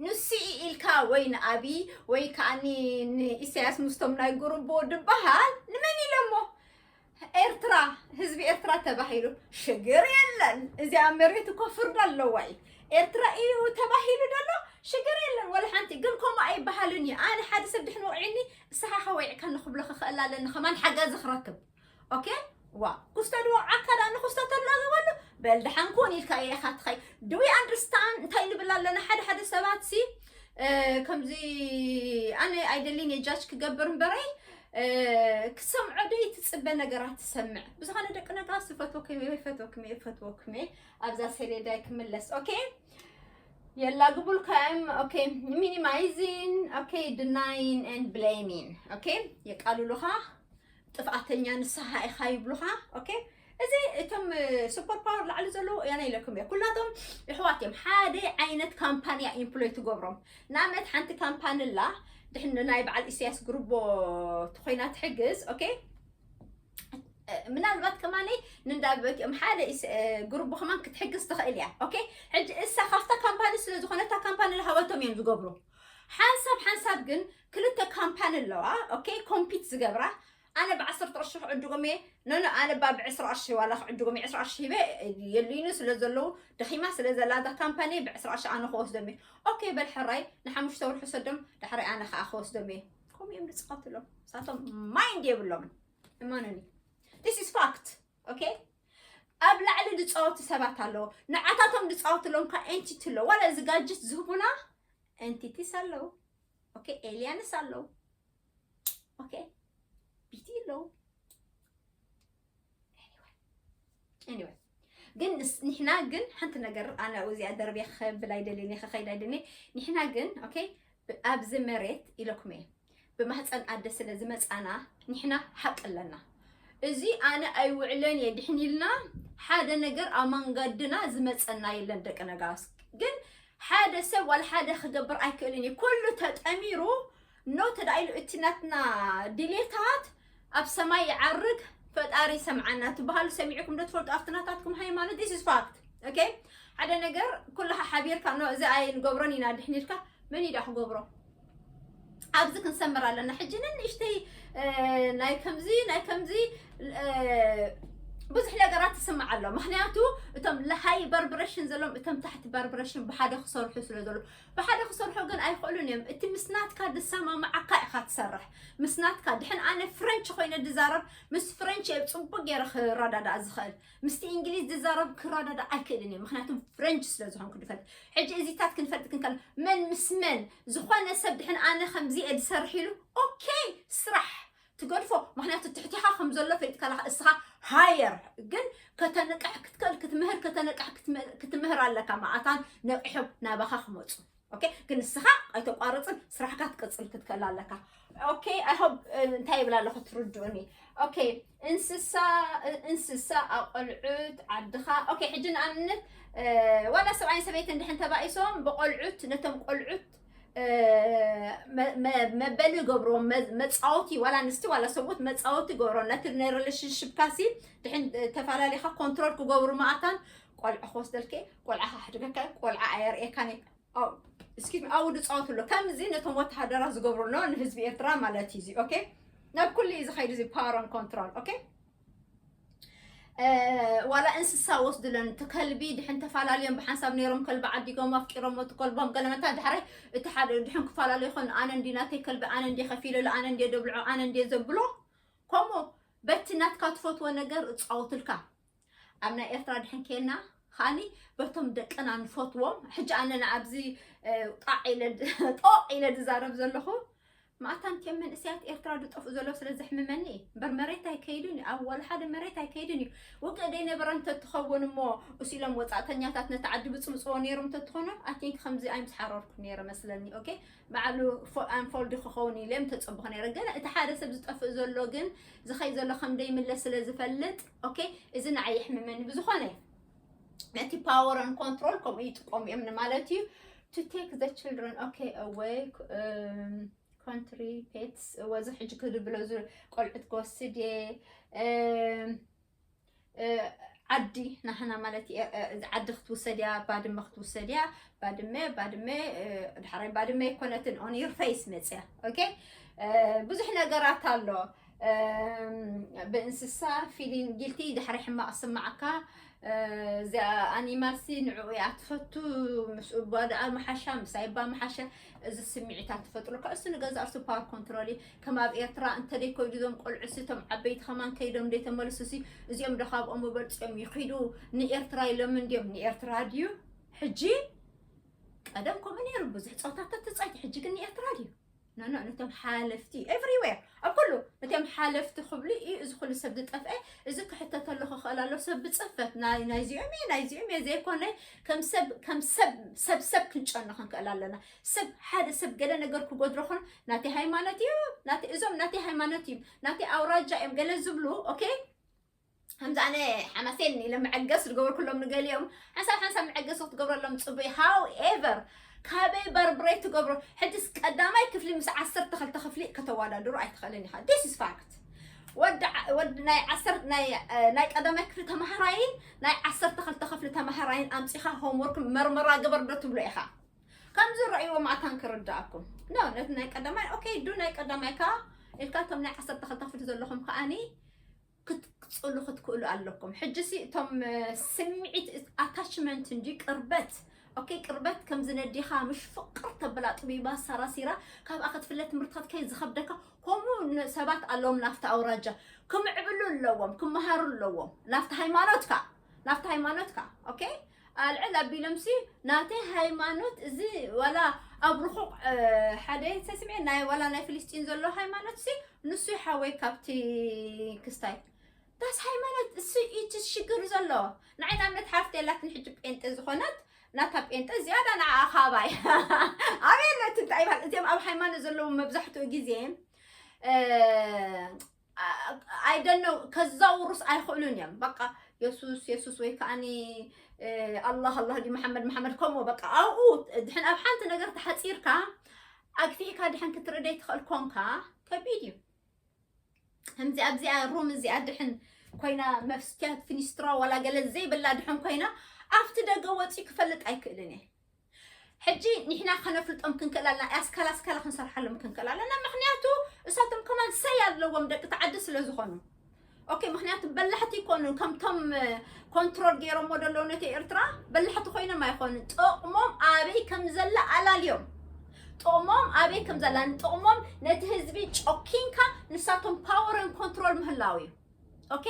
ንስኢ ኢልካ ወይ ንኣብይ ወይ ከዓኒ ንኢሳያስ ምስቶም ናይ ጉርቦ ድበሃል ንመን ኢለሞ ኤርትራ ህዝቢ ኤርትራ ተባሂሉ ሽግር የለን። እዚኣ መሬት እኮ ፍርድ ኣለዋ እዩ ኤርትራ እዩ ተባሂሉ ደሎ ሽግር የለን ወላ ሓንቲ ግን ከምኡ ኣይበሃልን እዩ። ኣነ ሓደ ሰብ ድሕን ወቂዕኒ እስኻ ከወይዕካ ንክብሎ ክኽእል ኣለኒ ከማን ሓጋዚ ክረክብ ኦኬ ዋ ኩስተ ድወዓካ ዳ ንኩስተ ተላግበሉ በል ደሓን ኩን ኢልካ እየ ኢኻ ትኸይ do we understand እንታይ ንብል ኣለና ሓደ ሓደ ሰባት ሲ ከምዚ ኣነ ኣይደልን የጃጅ ክገብር እምበረይ ክሰምዖ ደይ ትፅበ ነገራት ትሰምዕ። ብዝኾነ ደቂ ነጋስ ፈትወኩም እየ፣ ፈትወኩም እየ፣ ፈትወኩም እየ። ኣብዛ ሰሌዳይ ክምለስ። ኦኬ፣ የላግቡልካም። ኦኬ፣ ሚኒማይዚን። ኦኬ፣ ዲናይን ኤንድ ብሌሚን። ኦኬ፣ የቃልሉኻ፣ ጥፍኣተኛ ንስኻ ኢኻ ይብሉኻ። ኦኬ፣ እዚ እቶም ሱፐር ፓወር ላዕሊ ዘለዉ ያና ኢለኩም እየ። ኩላቶም ይሕዋት እዮም። ሓደ ዓይነት ካምፓኒ እያ ኢምፕሎይ ትገብሮም። ንኣብነት ሓንቲ ካምፓኒ ኣላ፣ ድሕን ናይ በዓል ኢሳያስ ግሩቦ ተኾይና ትሕግዝ። ኦኬ፣ ምናልባት ከማነይ ንንዳበትኦም ሓደ ግሩቦ ከማን ክትሕግዝ ትኽእል እያ። ኦኬ፣ ሕጂ እሳ ካብታ ካምፓኒ ስለ ዝኾነ እታ ካምፓኒ ዝሃበቶም እዮም ዝገብሩ። ሓንሳብ ሓንሳብ ግን ክልተ ካምፓኒ ኣለዋ። ኦኬ፣ ኮምፒት ዝገብራ። ኣነ ብዓሰርተ ቅርሺ ክዕድጎም እየ። ኖኖ፣ ኣነ ባ ብዕስራ ቅርሺ ዋላ ክዕድጎም እየ። ዕስራ ቅርሺ ሂበ የልዩኒ ስለ ዘለዉ፣ ደኺማ ስለ ዘላ እዛ ካምፓኒ ብዕስራ ቅርሺ ኣነ ክወስዶም እየ። ኦኬ፣ በል ሕራይ፣ ንሓሙሽተ ወርሒ ሰዶም፣ ዳሕራይ ኣነ ከዓ ክወስዶም እየ። ከምኡ እዮም ዝፃወትሎም። ንሳቶም ማይንድ የብሎምን። እመኑኒ። This is fact። ኦኬ፣ ኣብ ላዕሊ ዝፃወቱ ሰባት ኣለዉ። ንዓታቶም ዝፃወትሎም ከዓ ኤንቲቲ ኣለዉ። ዋላ እዚ ጋጀት ዝህቡና ኤንቲቲስ ኣለዉ። ኦኬ፣ ኤልያንስ ኣለዉ። ኦኬ፣ ቢቲ ኣለዉ። ኤኒወይ፣ ግን ንስ-፣ ንሕና ግን ሓንቲ ነገር፣ ኣነ እዚኣ ደርብያ ክብል ኣይደልን እየ፣ ክኸይድ ኣይደልን እየ። ንሕና ግን፣ ኦኬ፣ ብ-፣ ኣብዚ መሬት ኢለኩም እየ፣ ብማህፀን ኣደ ስለ ዝመፃና ንሕና ሓቂ ኣለና። እዚ ኣነ ኣይውዕለን እየ ድሕን ኢልና ሓደ ነገር ኣብ መንገድና ዝመፀና የለን ደቂ ነጋስ። ግን ሓደ ሰብ ዋላ ሓደ ክገብር ኣይክእልን እዩ። ኩሉ ተጠሚሩ ኖ ተዳኢሉ እቲ ናትና ድሌታት ኣብ ሰማይ ይዓርግ፣ ፈጣሪ ሰምዓና ትበሃሉ ሰሚዕኩም ዶ ትፈልጡ? ኣብቲ ናታትኩም ሃይማኖት፣ this is fact። ኦኬ፣ ሓደ ነገር ኩልኻ ሓቢርካ ኖ እዚ ኣይንገብሮን ኢና ድሕን ኢልካ መን እዩ ዳ ክገብሮ? ኣብዚ ክንሰምር ኣለና። ሕጂ ንንእሽተይ እ፣ ናይ ከምዚ ናይ ከምዚ እ፣ ብዙሕ ነገራት ትስማዕ ኣሎ። ምክንያቱ እቶም ሃይ ቫይብሬሽን ዘለዎም እቶም ታሕቲ ቫይብሬሽን ብሓደ ክሰርሑ ስለ ዘሎ፣ ብሓደ ክሰርሑ ግን ኣይኽእሉን እዮም። እቲ ምስ ናትካ ዝሰማማዓካ ኢኻ ትሰርሕ። ምስ ናትካ ድሕን ኣነ ፍረንች ኮይነ ዝዛረብ ምስ ፍረንች እየ ጽቡቅ ገይረ ክረዳዳእ ዝኽእል። ምስቲ እንግሊዝ ዝዛረብ ክረዳዳእ ኣይክእልን እየ። ምክንያቱ ፍረንች ስለ ዝኾንኩ ዝፈልጥ። ሕጂ እዚታት ክንፈልጥ ክንከል መን ምስ መን ዝኾነ ሰብ ድሕን ኣነ ከምዚ እየ ዝሰርሕ ኢሉ ኦኬ ስራሕ ትገድፎ። ምክንያቱ ትሕቲኻ ከም ዘሎ ፈሊጥካ ኣለኻ። እስኻ ሃየር ግን ከተንቅሕ ክትክእል፣ ክትምህር፣ ከተንቅሕ ክትም-፣ ክትምህር ኣለካ። ማኣታን ነቂሖም ናባኻ ክመፁ። ኦኬ፣ ግን ንስኻ ኣይተቋርፅን፣ ስራሕካ ትቅፅል ክትክእል ኣለካ። ኦኬ፣ ኣይ ሆፕ እንታይ ይብል ኣለኹ ትርድኡኒ። ኦኬ፣ እንስሳ፣ እንስሳ ኣቆልዑት ዓድኻ። ኦኬ፣ ሕጂ ንኣብነት እ፣ ዋላ ሰብኣይን ሰበይትን ድሕን ተባኢሶም ብቆልዑት፣ ነቶም ቆልዑት እ፣ መ-፣ መ-፣ መበሊ ገብርዎም፣ መ-፣ መጻወቲ፣ ዋላ ኣንስቲ ዋላ ሰብኡት መጻወቲ ገብርዎም። ነቲ ናይ ሪሌሽንሽፕካ ሲ ድሕን ተፈላለኻ ኮንትሮል ክገብሩ መኣታን ቆልዓ ክወስደልከ፣ ቆልዓ ከሕድገካ፣ ቆልዓ ኣየርእየካን እየ። ኣው፣ እስኪ ኣብኡ ዝጻወቱ ኣሎ። ከምዚ ነቶም ወተሃደራት ዝገብሩ ኣሎ ንህዝቢ ኤርትራ ማለት እዩ እዚ። ኦኬ፣ ናብ ኩሉ እዩ ዝኸይድ እዚ ፓወር ኦን ኮንትሮል። ኦኬ፣ እ፣ ዋላ እንስሳ ወስድለን፣ እቲ ከልቢ ድሕን ተፈላለዮም ብሓንሳብ ነይሮም፣ ከልቢ ዓዲጎም ኣፍቂሮሞ፣ እቲ ከልቦም ገለመታ፣ ዳሕራይ እቲ ሓደ ድሕን ክፈላለዩ ይኾን፣ ኣነ እንዲ ናተይ ከልቢ፣ ኣነ እንዲ ከፊለሉ፣ ኣነ እንዲ ደብልዖ፣ ኣነ እንዲ ዘብሎ፣ ከምኡ በቲ ናትካ ትፈትዎ ነገር እጻወትልካ። ኣብ ናይ ኤርትራ ድሕን ኬና፣ ኻኒ በቶም ደቅና ንፈትዎም፣ ሕጂ ኣነ ንኣብዚ፣ እ፣ ጣዕ ኢለ ድ-፣ ጦቕ ኢለ ድዛረብ ዘለኹ፣ ማእታን እቲኦም መንእሰያት ኤርትራ ዝጠፍኡ ዘለዉ ስለ ዘሕምመኒ እየ። እምበር መሬት ኣይከይዱን እዩ። ኣብ ዋላ ሓደ መሬት ኣይከይዱን እዩ። ውግእ ደይነበረ እንተትኸውን እሞ፣ እሱ ኢሎም ወጻእተኛታት ነቲ ዓዲ ብጽብጽዎ ነይሮም እንተትኾኑ፣ ኣቲንክ ከምዚ ኣይምስሓረርኩ ነይረ መስለኒ። ኦኬ? በዓሉ ፎ-፣ ኣንፎልድ ክኸውን ኢለ እዮም ተጸብኹ ነይረ። ግን እቲ ሓደ ሰብ ዝጠፍእ ዘሎ ግን፣ ዝኸይ ዘሎ ከም ደይምለስ ስለ ዝፈልጥ፣ ኦኬ? እዚ ንዓይ የሕምመኒ። ብዝኾነ፣ ነቲ ፓወር ን ኮንትሮል ከምኡ ይጥቀሙ እዮም ንማለት እዩ። To take the children፣ ኦኬ፣ away፣ እም፣ ኮንትሪ ፔትስ፣ ወዚ ሕጂ ክድብሎ ዙ-፣ ቆልዑት ክወስድ እየ። እም፣ እ፣ ዓዲ ናህና ማለት እየ፣ እ፣ እዚ ዓዲ ክትውሰድ እያ፣ ባድመ ክትውሰድ እያ። ባድመ፣ ባድመ፣ እ፣ ድሓራይ ባድመ ኣይኮነትን፣ on your face መፅያ። ኦኬ? እ፣ ብዙሕ ነገራት ኣሎ። እም፣ ብእንስሳ ፊሊንግ ጊልቲ ድሕሪ ሕማቕ ስማዓካ። እ፣ እዚኣ ኣኒማልሲ ንዕኡ እያ ትፈቱ፣ ምስኡ እባ ደኣ መሓሻ፣ ምሳይ እባ መሓሻ። እዚ ስምዒታት ትፈጥሩልካ። እሱ ንገዛ እርሱ ፓወር ኮንትሮል እዩ። ከም ኣብ ኤርትራ እንተደይ ኮይዱ እዞም ቆልዑ ሲ እቶም ዓበይቲ ከማን ከይዶም ደይ ተመልሱ ሲ እዚኦም ዶ ካብኦም በልፅዮም ይኺዱ ንኤርትራ ኢሎም እንድዮም። ንኤርትራ ድዩ ሕጂ? ቀደም ከምኡ ነይሩ፣ ብዙሕ ፆታታት ትፃይቲ። ሕጂ ግን ንኤርትራ ድዩ? ኖ ኖ፣ ነቶም ሓለፍቲ፣ everywhere፣ ኣብ ኩሉ፣ ነቶም ሓለፍቲ ክብሉ እዩ እዚ ኩሉ ሰብ ዝጠፍአ። እዚ ክሕተተሉ ክኽእል ኣሎ። ሰብ ብፅፈት ናይ ናይዚኦም እየ፣ ናይዚኦም እየ ዘይኮነ፣ ከም ሰብ ከም ሰብ ሰብ ሰብ ክንጨኑ ክንክእል ኣለና። ሰብ ሓደ ሰብ ገለ ነገር ክጎድሮ ኾን ናተይ ሃይማኖት እዩ፣ ናተይ እዞም ናተይ ሃይማኖት እዩ፣ ናተይ ኣውራጃ እዮም ገለ ዝብሉ። ኦኬ፣ ከምዚ ኣነ ሓማሴን ኢለ መዐገስ ዝገበርኩሎም ንገሊኦም ሓንሳብ ሓንሳብ መዐገስ ክትገብረሎም ፅቡቅ። However፣ ካበይ በርብረይ ትገብሮ? ሕጅስ ቀዳማይ ክፍሊ ምስ ዓሰርተ ክልተ ክፍሊ ከተወዳድሩ ኣይትኽእልን ኢኻ። This is fact። ወዲ ዓ- ወዲ ናይ ዓሰርተ ናይ እ፣ ናይ ቀዳማይ ክፍሊ ተማሃራይን ናይ ዓሰርተ ክልተ ክፍሊ ተማሃራይን ኣምፂኻ homework መርመራ ግበር ዶ ትብሎ ኢኻ? ከም ዝረእይዎ ማእታን ክርዳእኩም። ኖ፣ ነቲ ናይ ቀዳማይ፣ ኦኬ፣ ዱ ናይ ቀዳማይ ከኣ ኢልካ፣ እቶም ናይ ዓሰርተ ክልተ ክፍሊ ዘለኹም ከኣኒ ክትቅጽሉ ክትክእሉ ኣለኩም። ሕጂ ሲ እቶም እ፣ ስምዒት፣ ኣታችመንት እንጂ ቅርበት፣ ኦኬ፣ ቅርበት ከም ዝነዴኻ ምሽ ፍቅር ተብላ ጥቢባ ሰራሲራ ካብኣ ክትፍለ ትምህርትኻ ከይ ዝኸብደካ። ከምኡ ን- ሰባት ኣለዎም ናፍቲ ኣውራጃ ክምዕብሉ ኣለዎም፣ ክመሃሩ ኣለዎም። ናፍቲ ሃይማኖትካ፣ ናፍቲ ሃይማኖትካ፣ ኦኬ፣ ኣልዕል ኣቢሎምሲ ናተይ ሃይማኖት እዚ ዋላ ኣብ ርኹቕ እ፣ ሓደ ሰስምዐ ናይ ዋላ ናይ ፍልስጢን ዘሎ ሃይማኖት ሲ ንሱ ይሓወይ ካብቲ ክስታይ ዳስ ሃይማኖት እሱ እቲ ሽግር ዘሎ። ንዓይ ንኣብነት ሓፍቲ የላትን ሕጂ ጴንጤ ዝኾነት ናታ ጴንጤ ዝያዳ ንዓኣ ካባይ ኣበየለት እንታይ ይባል እዚኦም ኣብ ሃይማኖት ዘለዉ መብዛሕትኡ ግዜ እ፣ I don't know ከዛውሩስ ኣይኽእሉን እዮም። በቃ የሱስ የሱስ ወይ ከዓኒ እ፣ ኣላህ ኣላህ ዲ መሓመድ መሓመድ ከምኡ በቃ ኣብኡ ድሕን ኣብ ሓንቲ ነገር ተሓፂርካ ኣግፊሕካ ድሕን ክትርኢ ዘይትኽእል ኮንካ ከቢድ እዩ። ከምዚ ኣብዚኣ ሩም እዚኣ ድሕን ኮይና መፍስትያት ፊኒስትራ ዋላ ገለ ዘይብላ ድሕን ኮይና ኣብቲ ደገ ወፂኡ ክፈልጥ ኣይክእልን እየ። ሕጂ ንሕና ከነፍልጦም ክንክእል ኣለና፣ ኣስካላ ኣስካላ ክንሰርሓሎም ክንክእል ኣለና። ምክንያቱ እሳቶም ከማን ሰይ ኣለዎም ደቂ ተዓዲ ስለ ዝኾኑ። ኦኬ፣ ምክንያቱ በላሕቲ ይኮኑ ከምቶም ኮንትሮል ገይሮሞ ደለዉ ነቲ ኤርትራ በላሕቲ ኮይኖም ኣይኮኑን። ጥቕሞም ኣበይ ከም ዘላ ኣላልዮም፣ ጥቕሞም ኣበይ ከም ዘላ ንጥቕሞም ነቲ ህዝቢ ጨኪንካ ንሳቶም ፓወርን ኮንትሮል ምህላው እዩ። ኦኬ፣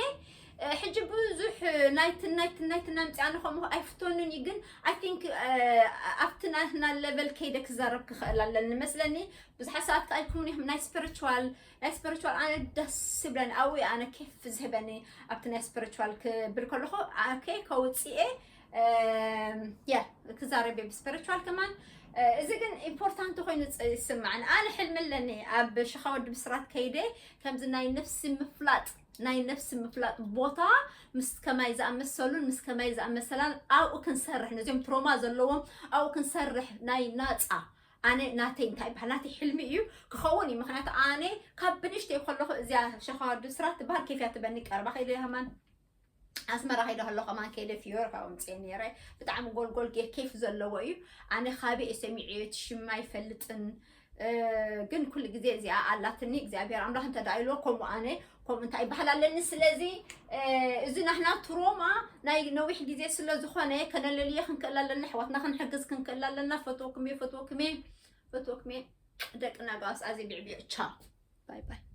እ፣ ሕጂ ብዙሕ ናይትን ናይትን ናይትን ኣምፅኣ ንከምኡ ኣይፍተኑን እዩ። ግን I think እ፣ ኣብቲ ናትና ሌቨል ከይደ ክዛረብ ክኽእል ኣለኒ መስለኒ። ብዙሓት ሰባት ከኣልኩምን ኢኹም ናይ ስፒሪቹዋል ናይ ስፒሪቹዋል ኣነ ደስ ይብለኒ ኣብኡ ኣነ ኬፍ ዝህበኒ ኣብቲ ናይ ስፒሪቹዋል ክብል ከለኹ ኦኬ ከውፅኤ ያ ክዛረብ ብስፒሪቹዋል ከማን እ፣ እዚ ግን ኢምፖርታንት ኮይኑ ይስማዕኒ። ኣነ ሕልሚ ኣለኒ ኣብ ሽኻ ወዲ ብስራት ከይደ ከምዚ ናይ ነፍሲ ምፍላጥ ናይ ነፍሲ ምፍላጥ ቦታ ምስ ከማይ ዝኣመሰሉን ምስ ከማይ ዝኣመሰላን ኣብኡ ክንሰርሕ ነዚኦም ትሮማ ዘለዎም ኣብኡ ክንሰርሕ ናይ ናፃ ኣነ ናተይ እንታይ ይበሃል ናተይ ሕልሚ እዩ ክኸውን እዩ። ምክንያቱ ኣነ ካብ ብንእሽተይ ከለኹ እዚኣ ሸኻዋዲ ስራ ትበሃል ኬፍ እያ ትበኒ ቀርባ ከይደ ሃማን ኣስመራ ከይደ ከሎ ከማን ከይደ ፍዮር ካብኡ ምፅእ ነይረ። ብጣዕሚ ጎልጎል ጌ ኬፍ ዘለዎ እዩ። ኣነ ካበይ እየ ሰሚዐዮ እቲ ሽማ ኣይፈልጥን። እ፣ ግን ኩሉ ግዜ እዚኣ ኣላትኒ እግዚኣብሔር ኣምላኽ እንተ ደኣ ኢልዎ ከምኡ ኣነ ከምኡ እንታይ ይበሃል ኣለኒ። ስለዚ እ፣ እዚ ናህና ትሮማ ናይ ነዊሕ ግዜ ስለ ዝኾነ ከነለልየ ክንክእል ኣለና። ኣሕዋትና ክንሕግዝ ክንክእል ኣለና። ፈትወኩም እየ፣ ፈትወኩም እየ፣ ፈትወኩም እየ ደቂ ናጋውስ ኣዚ ብዕብዕ ቻው ባይ ባይ።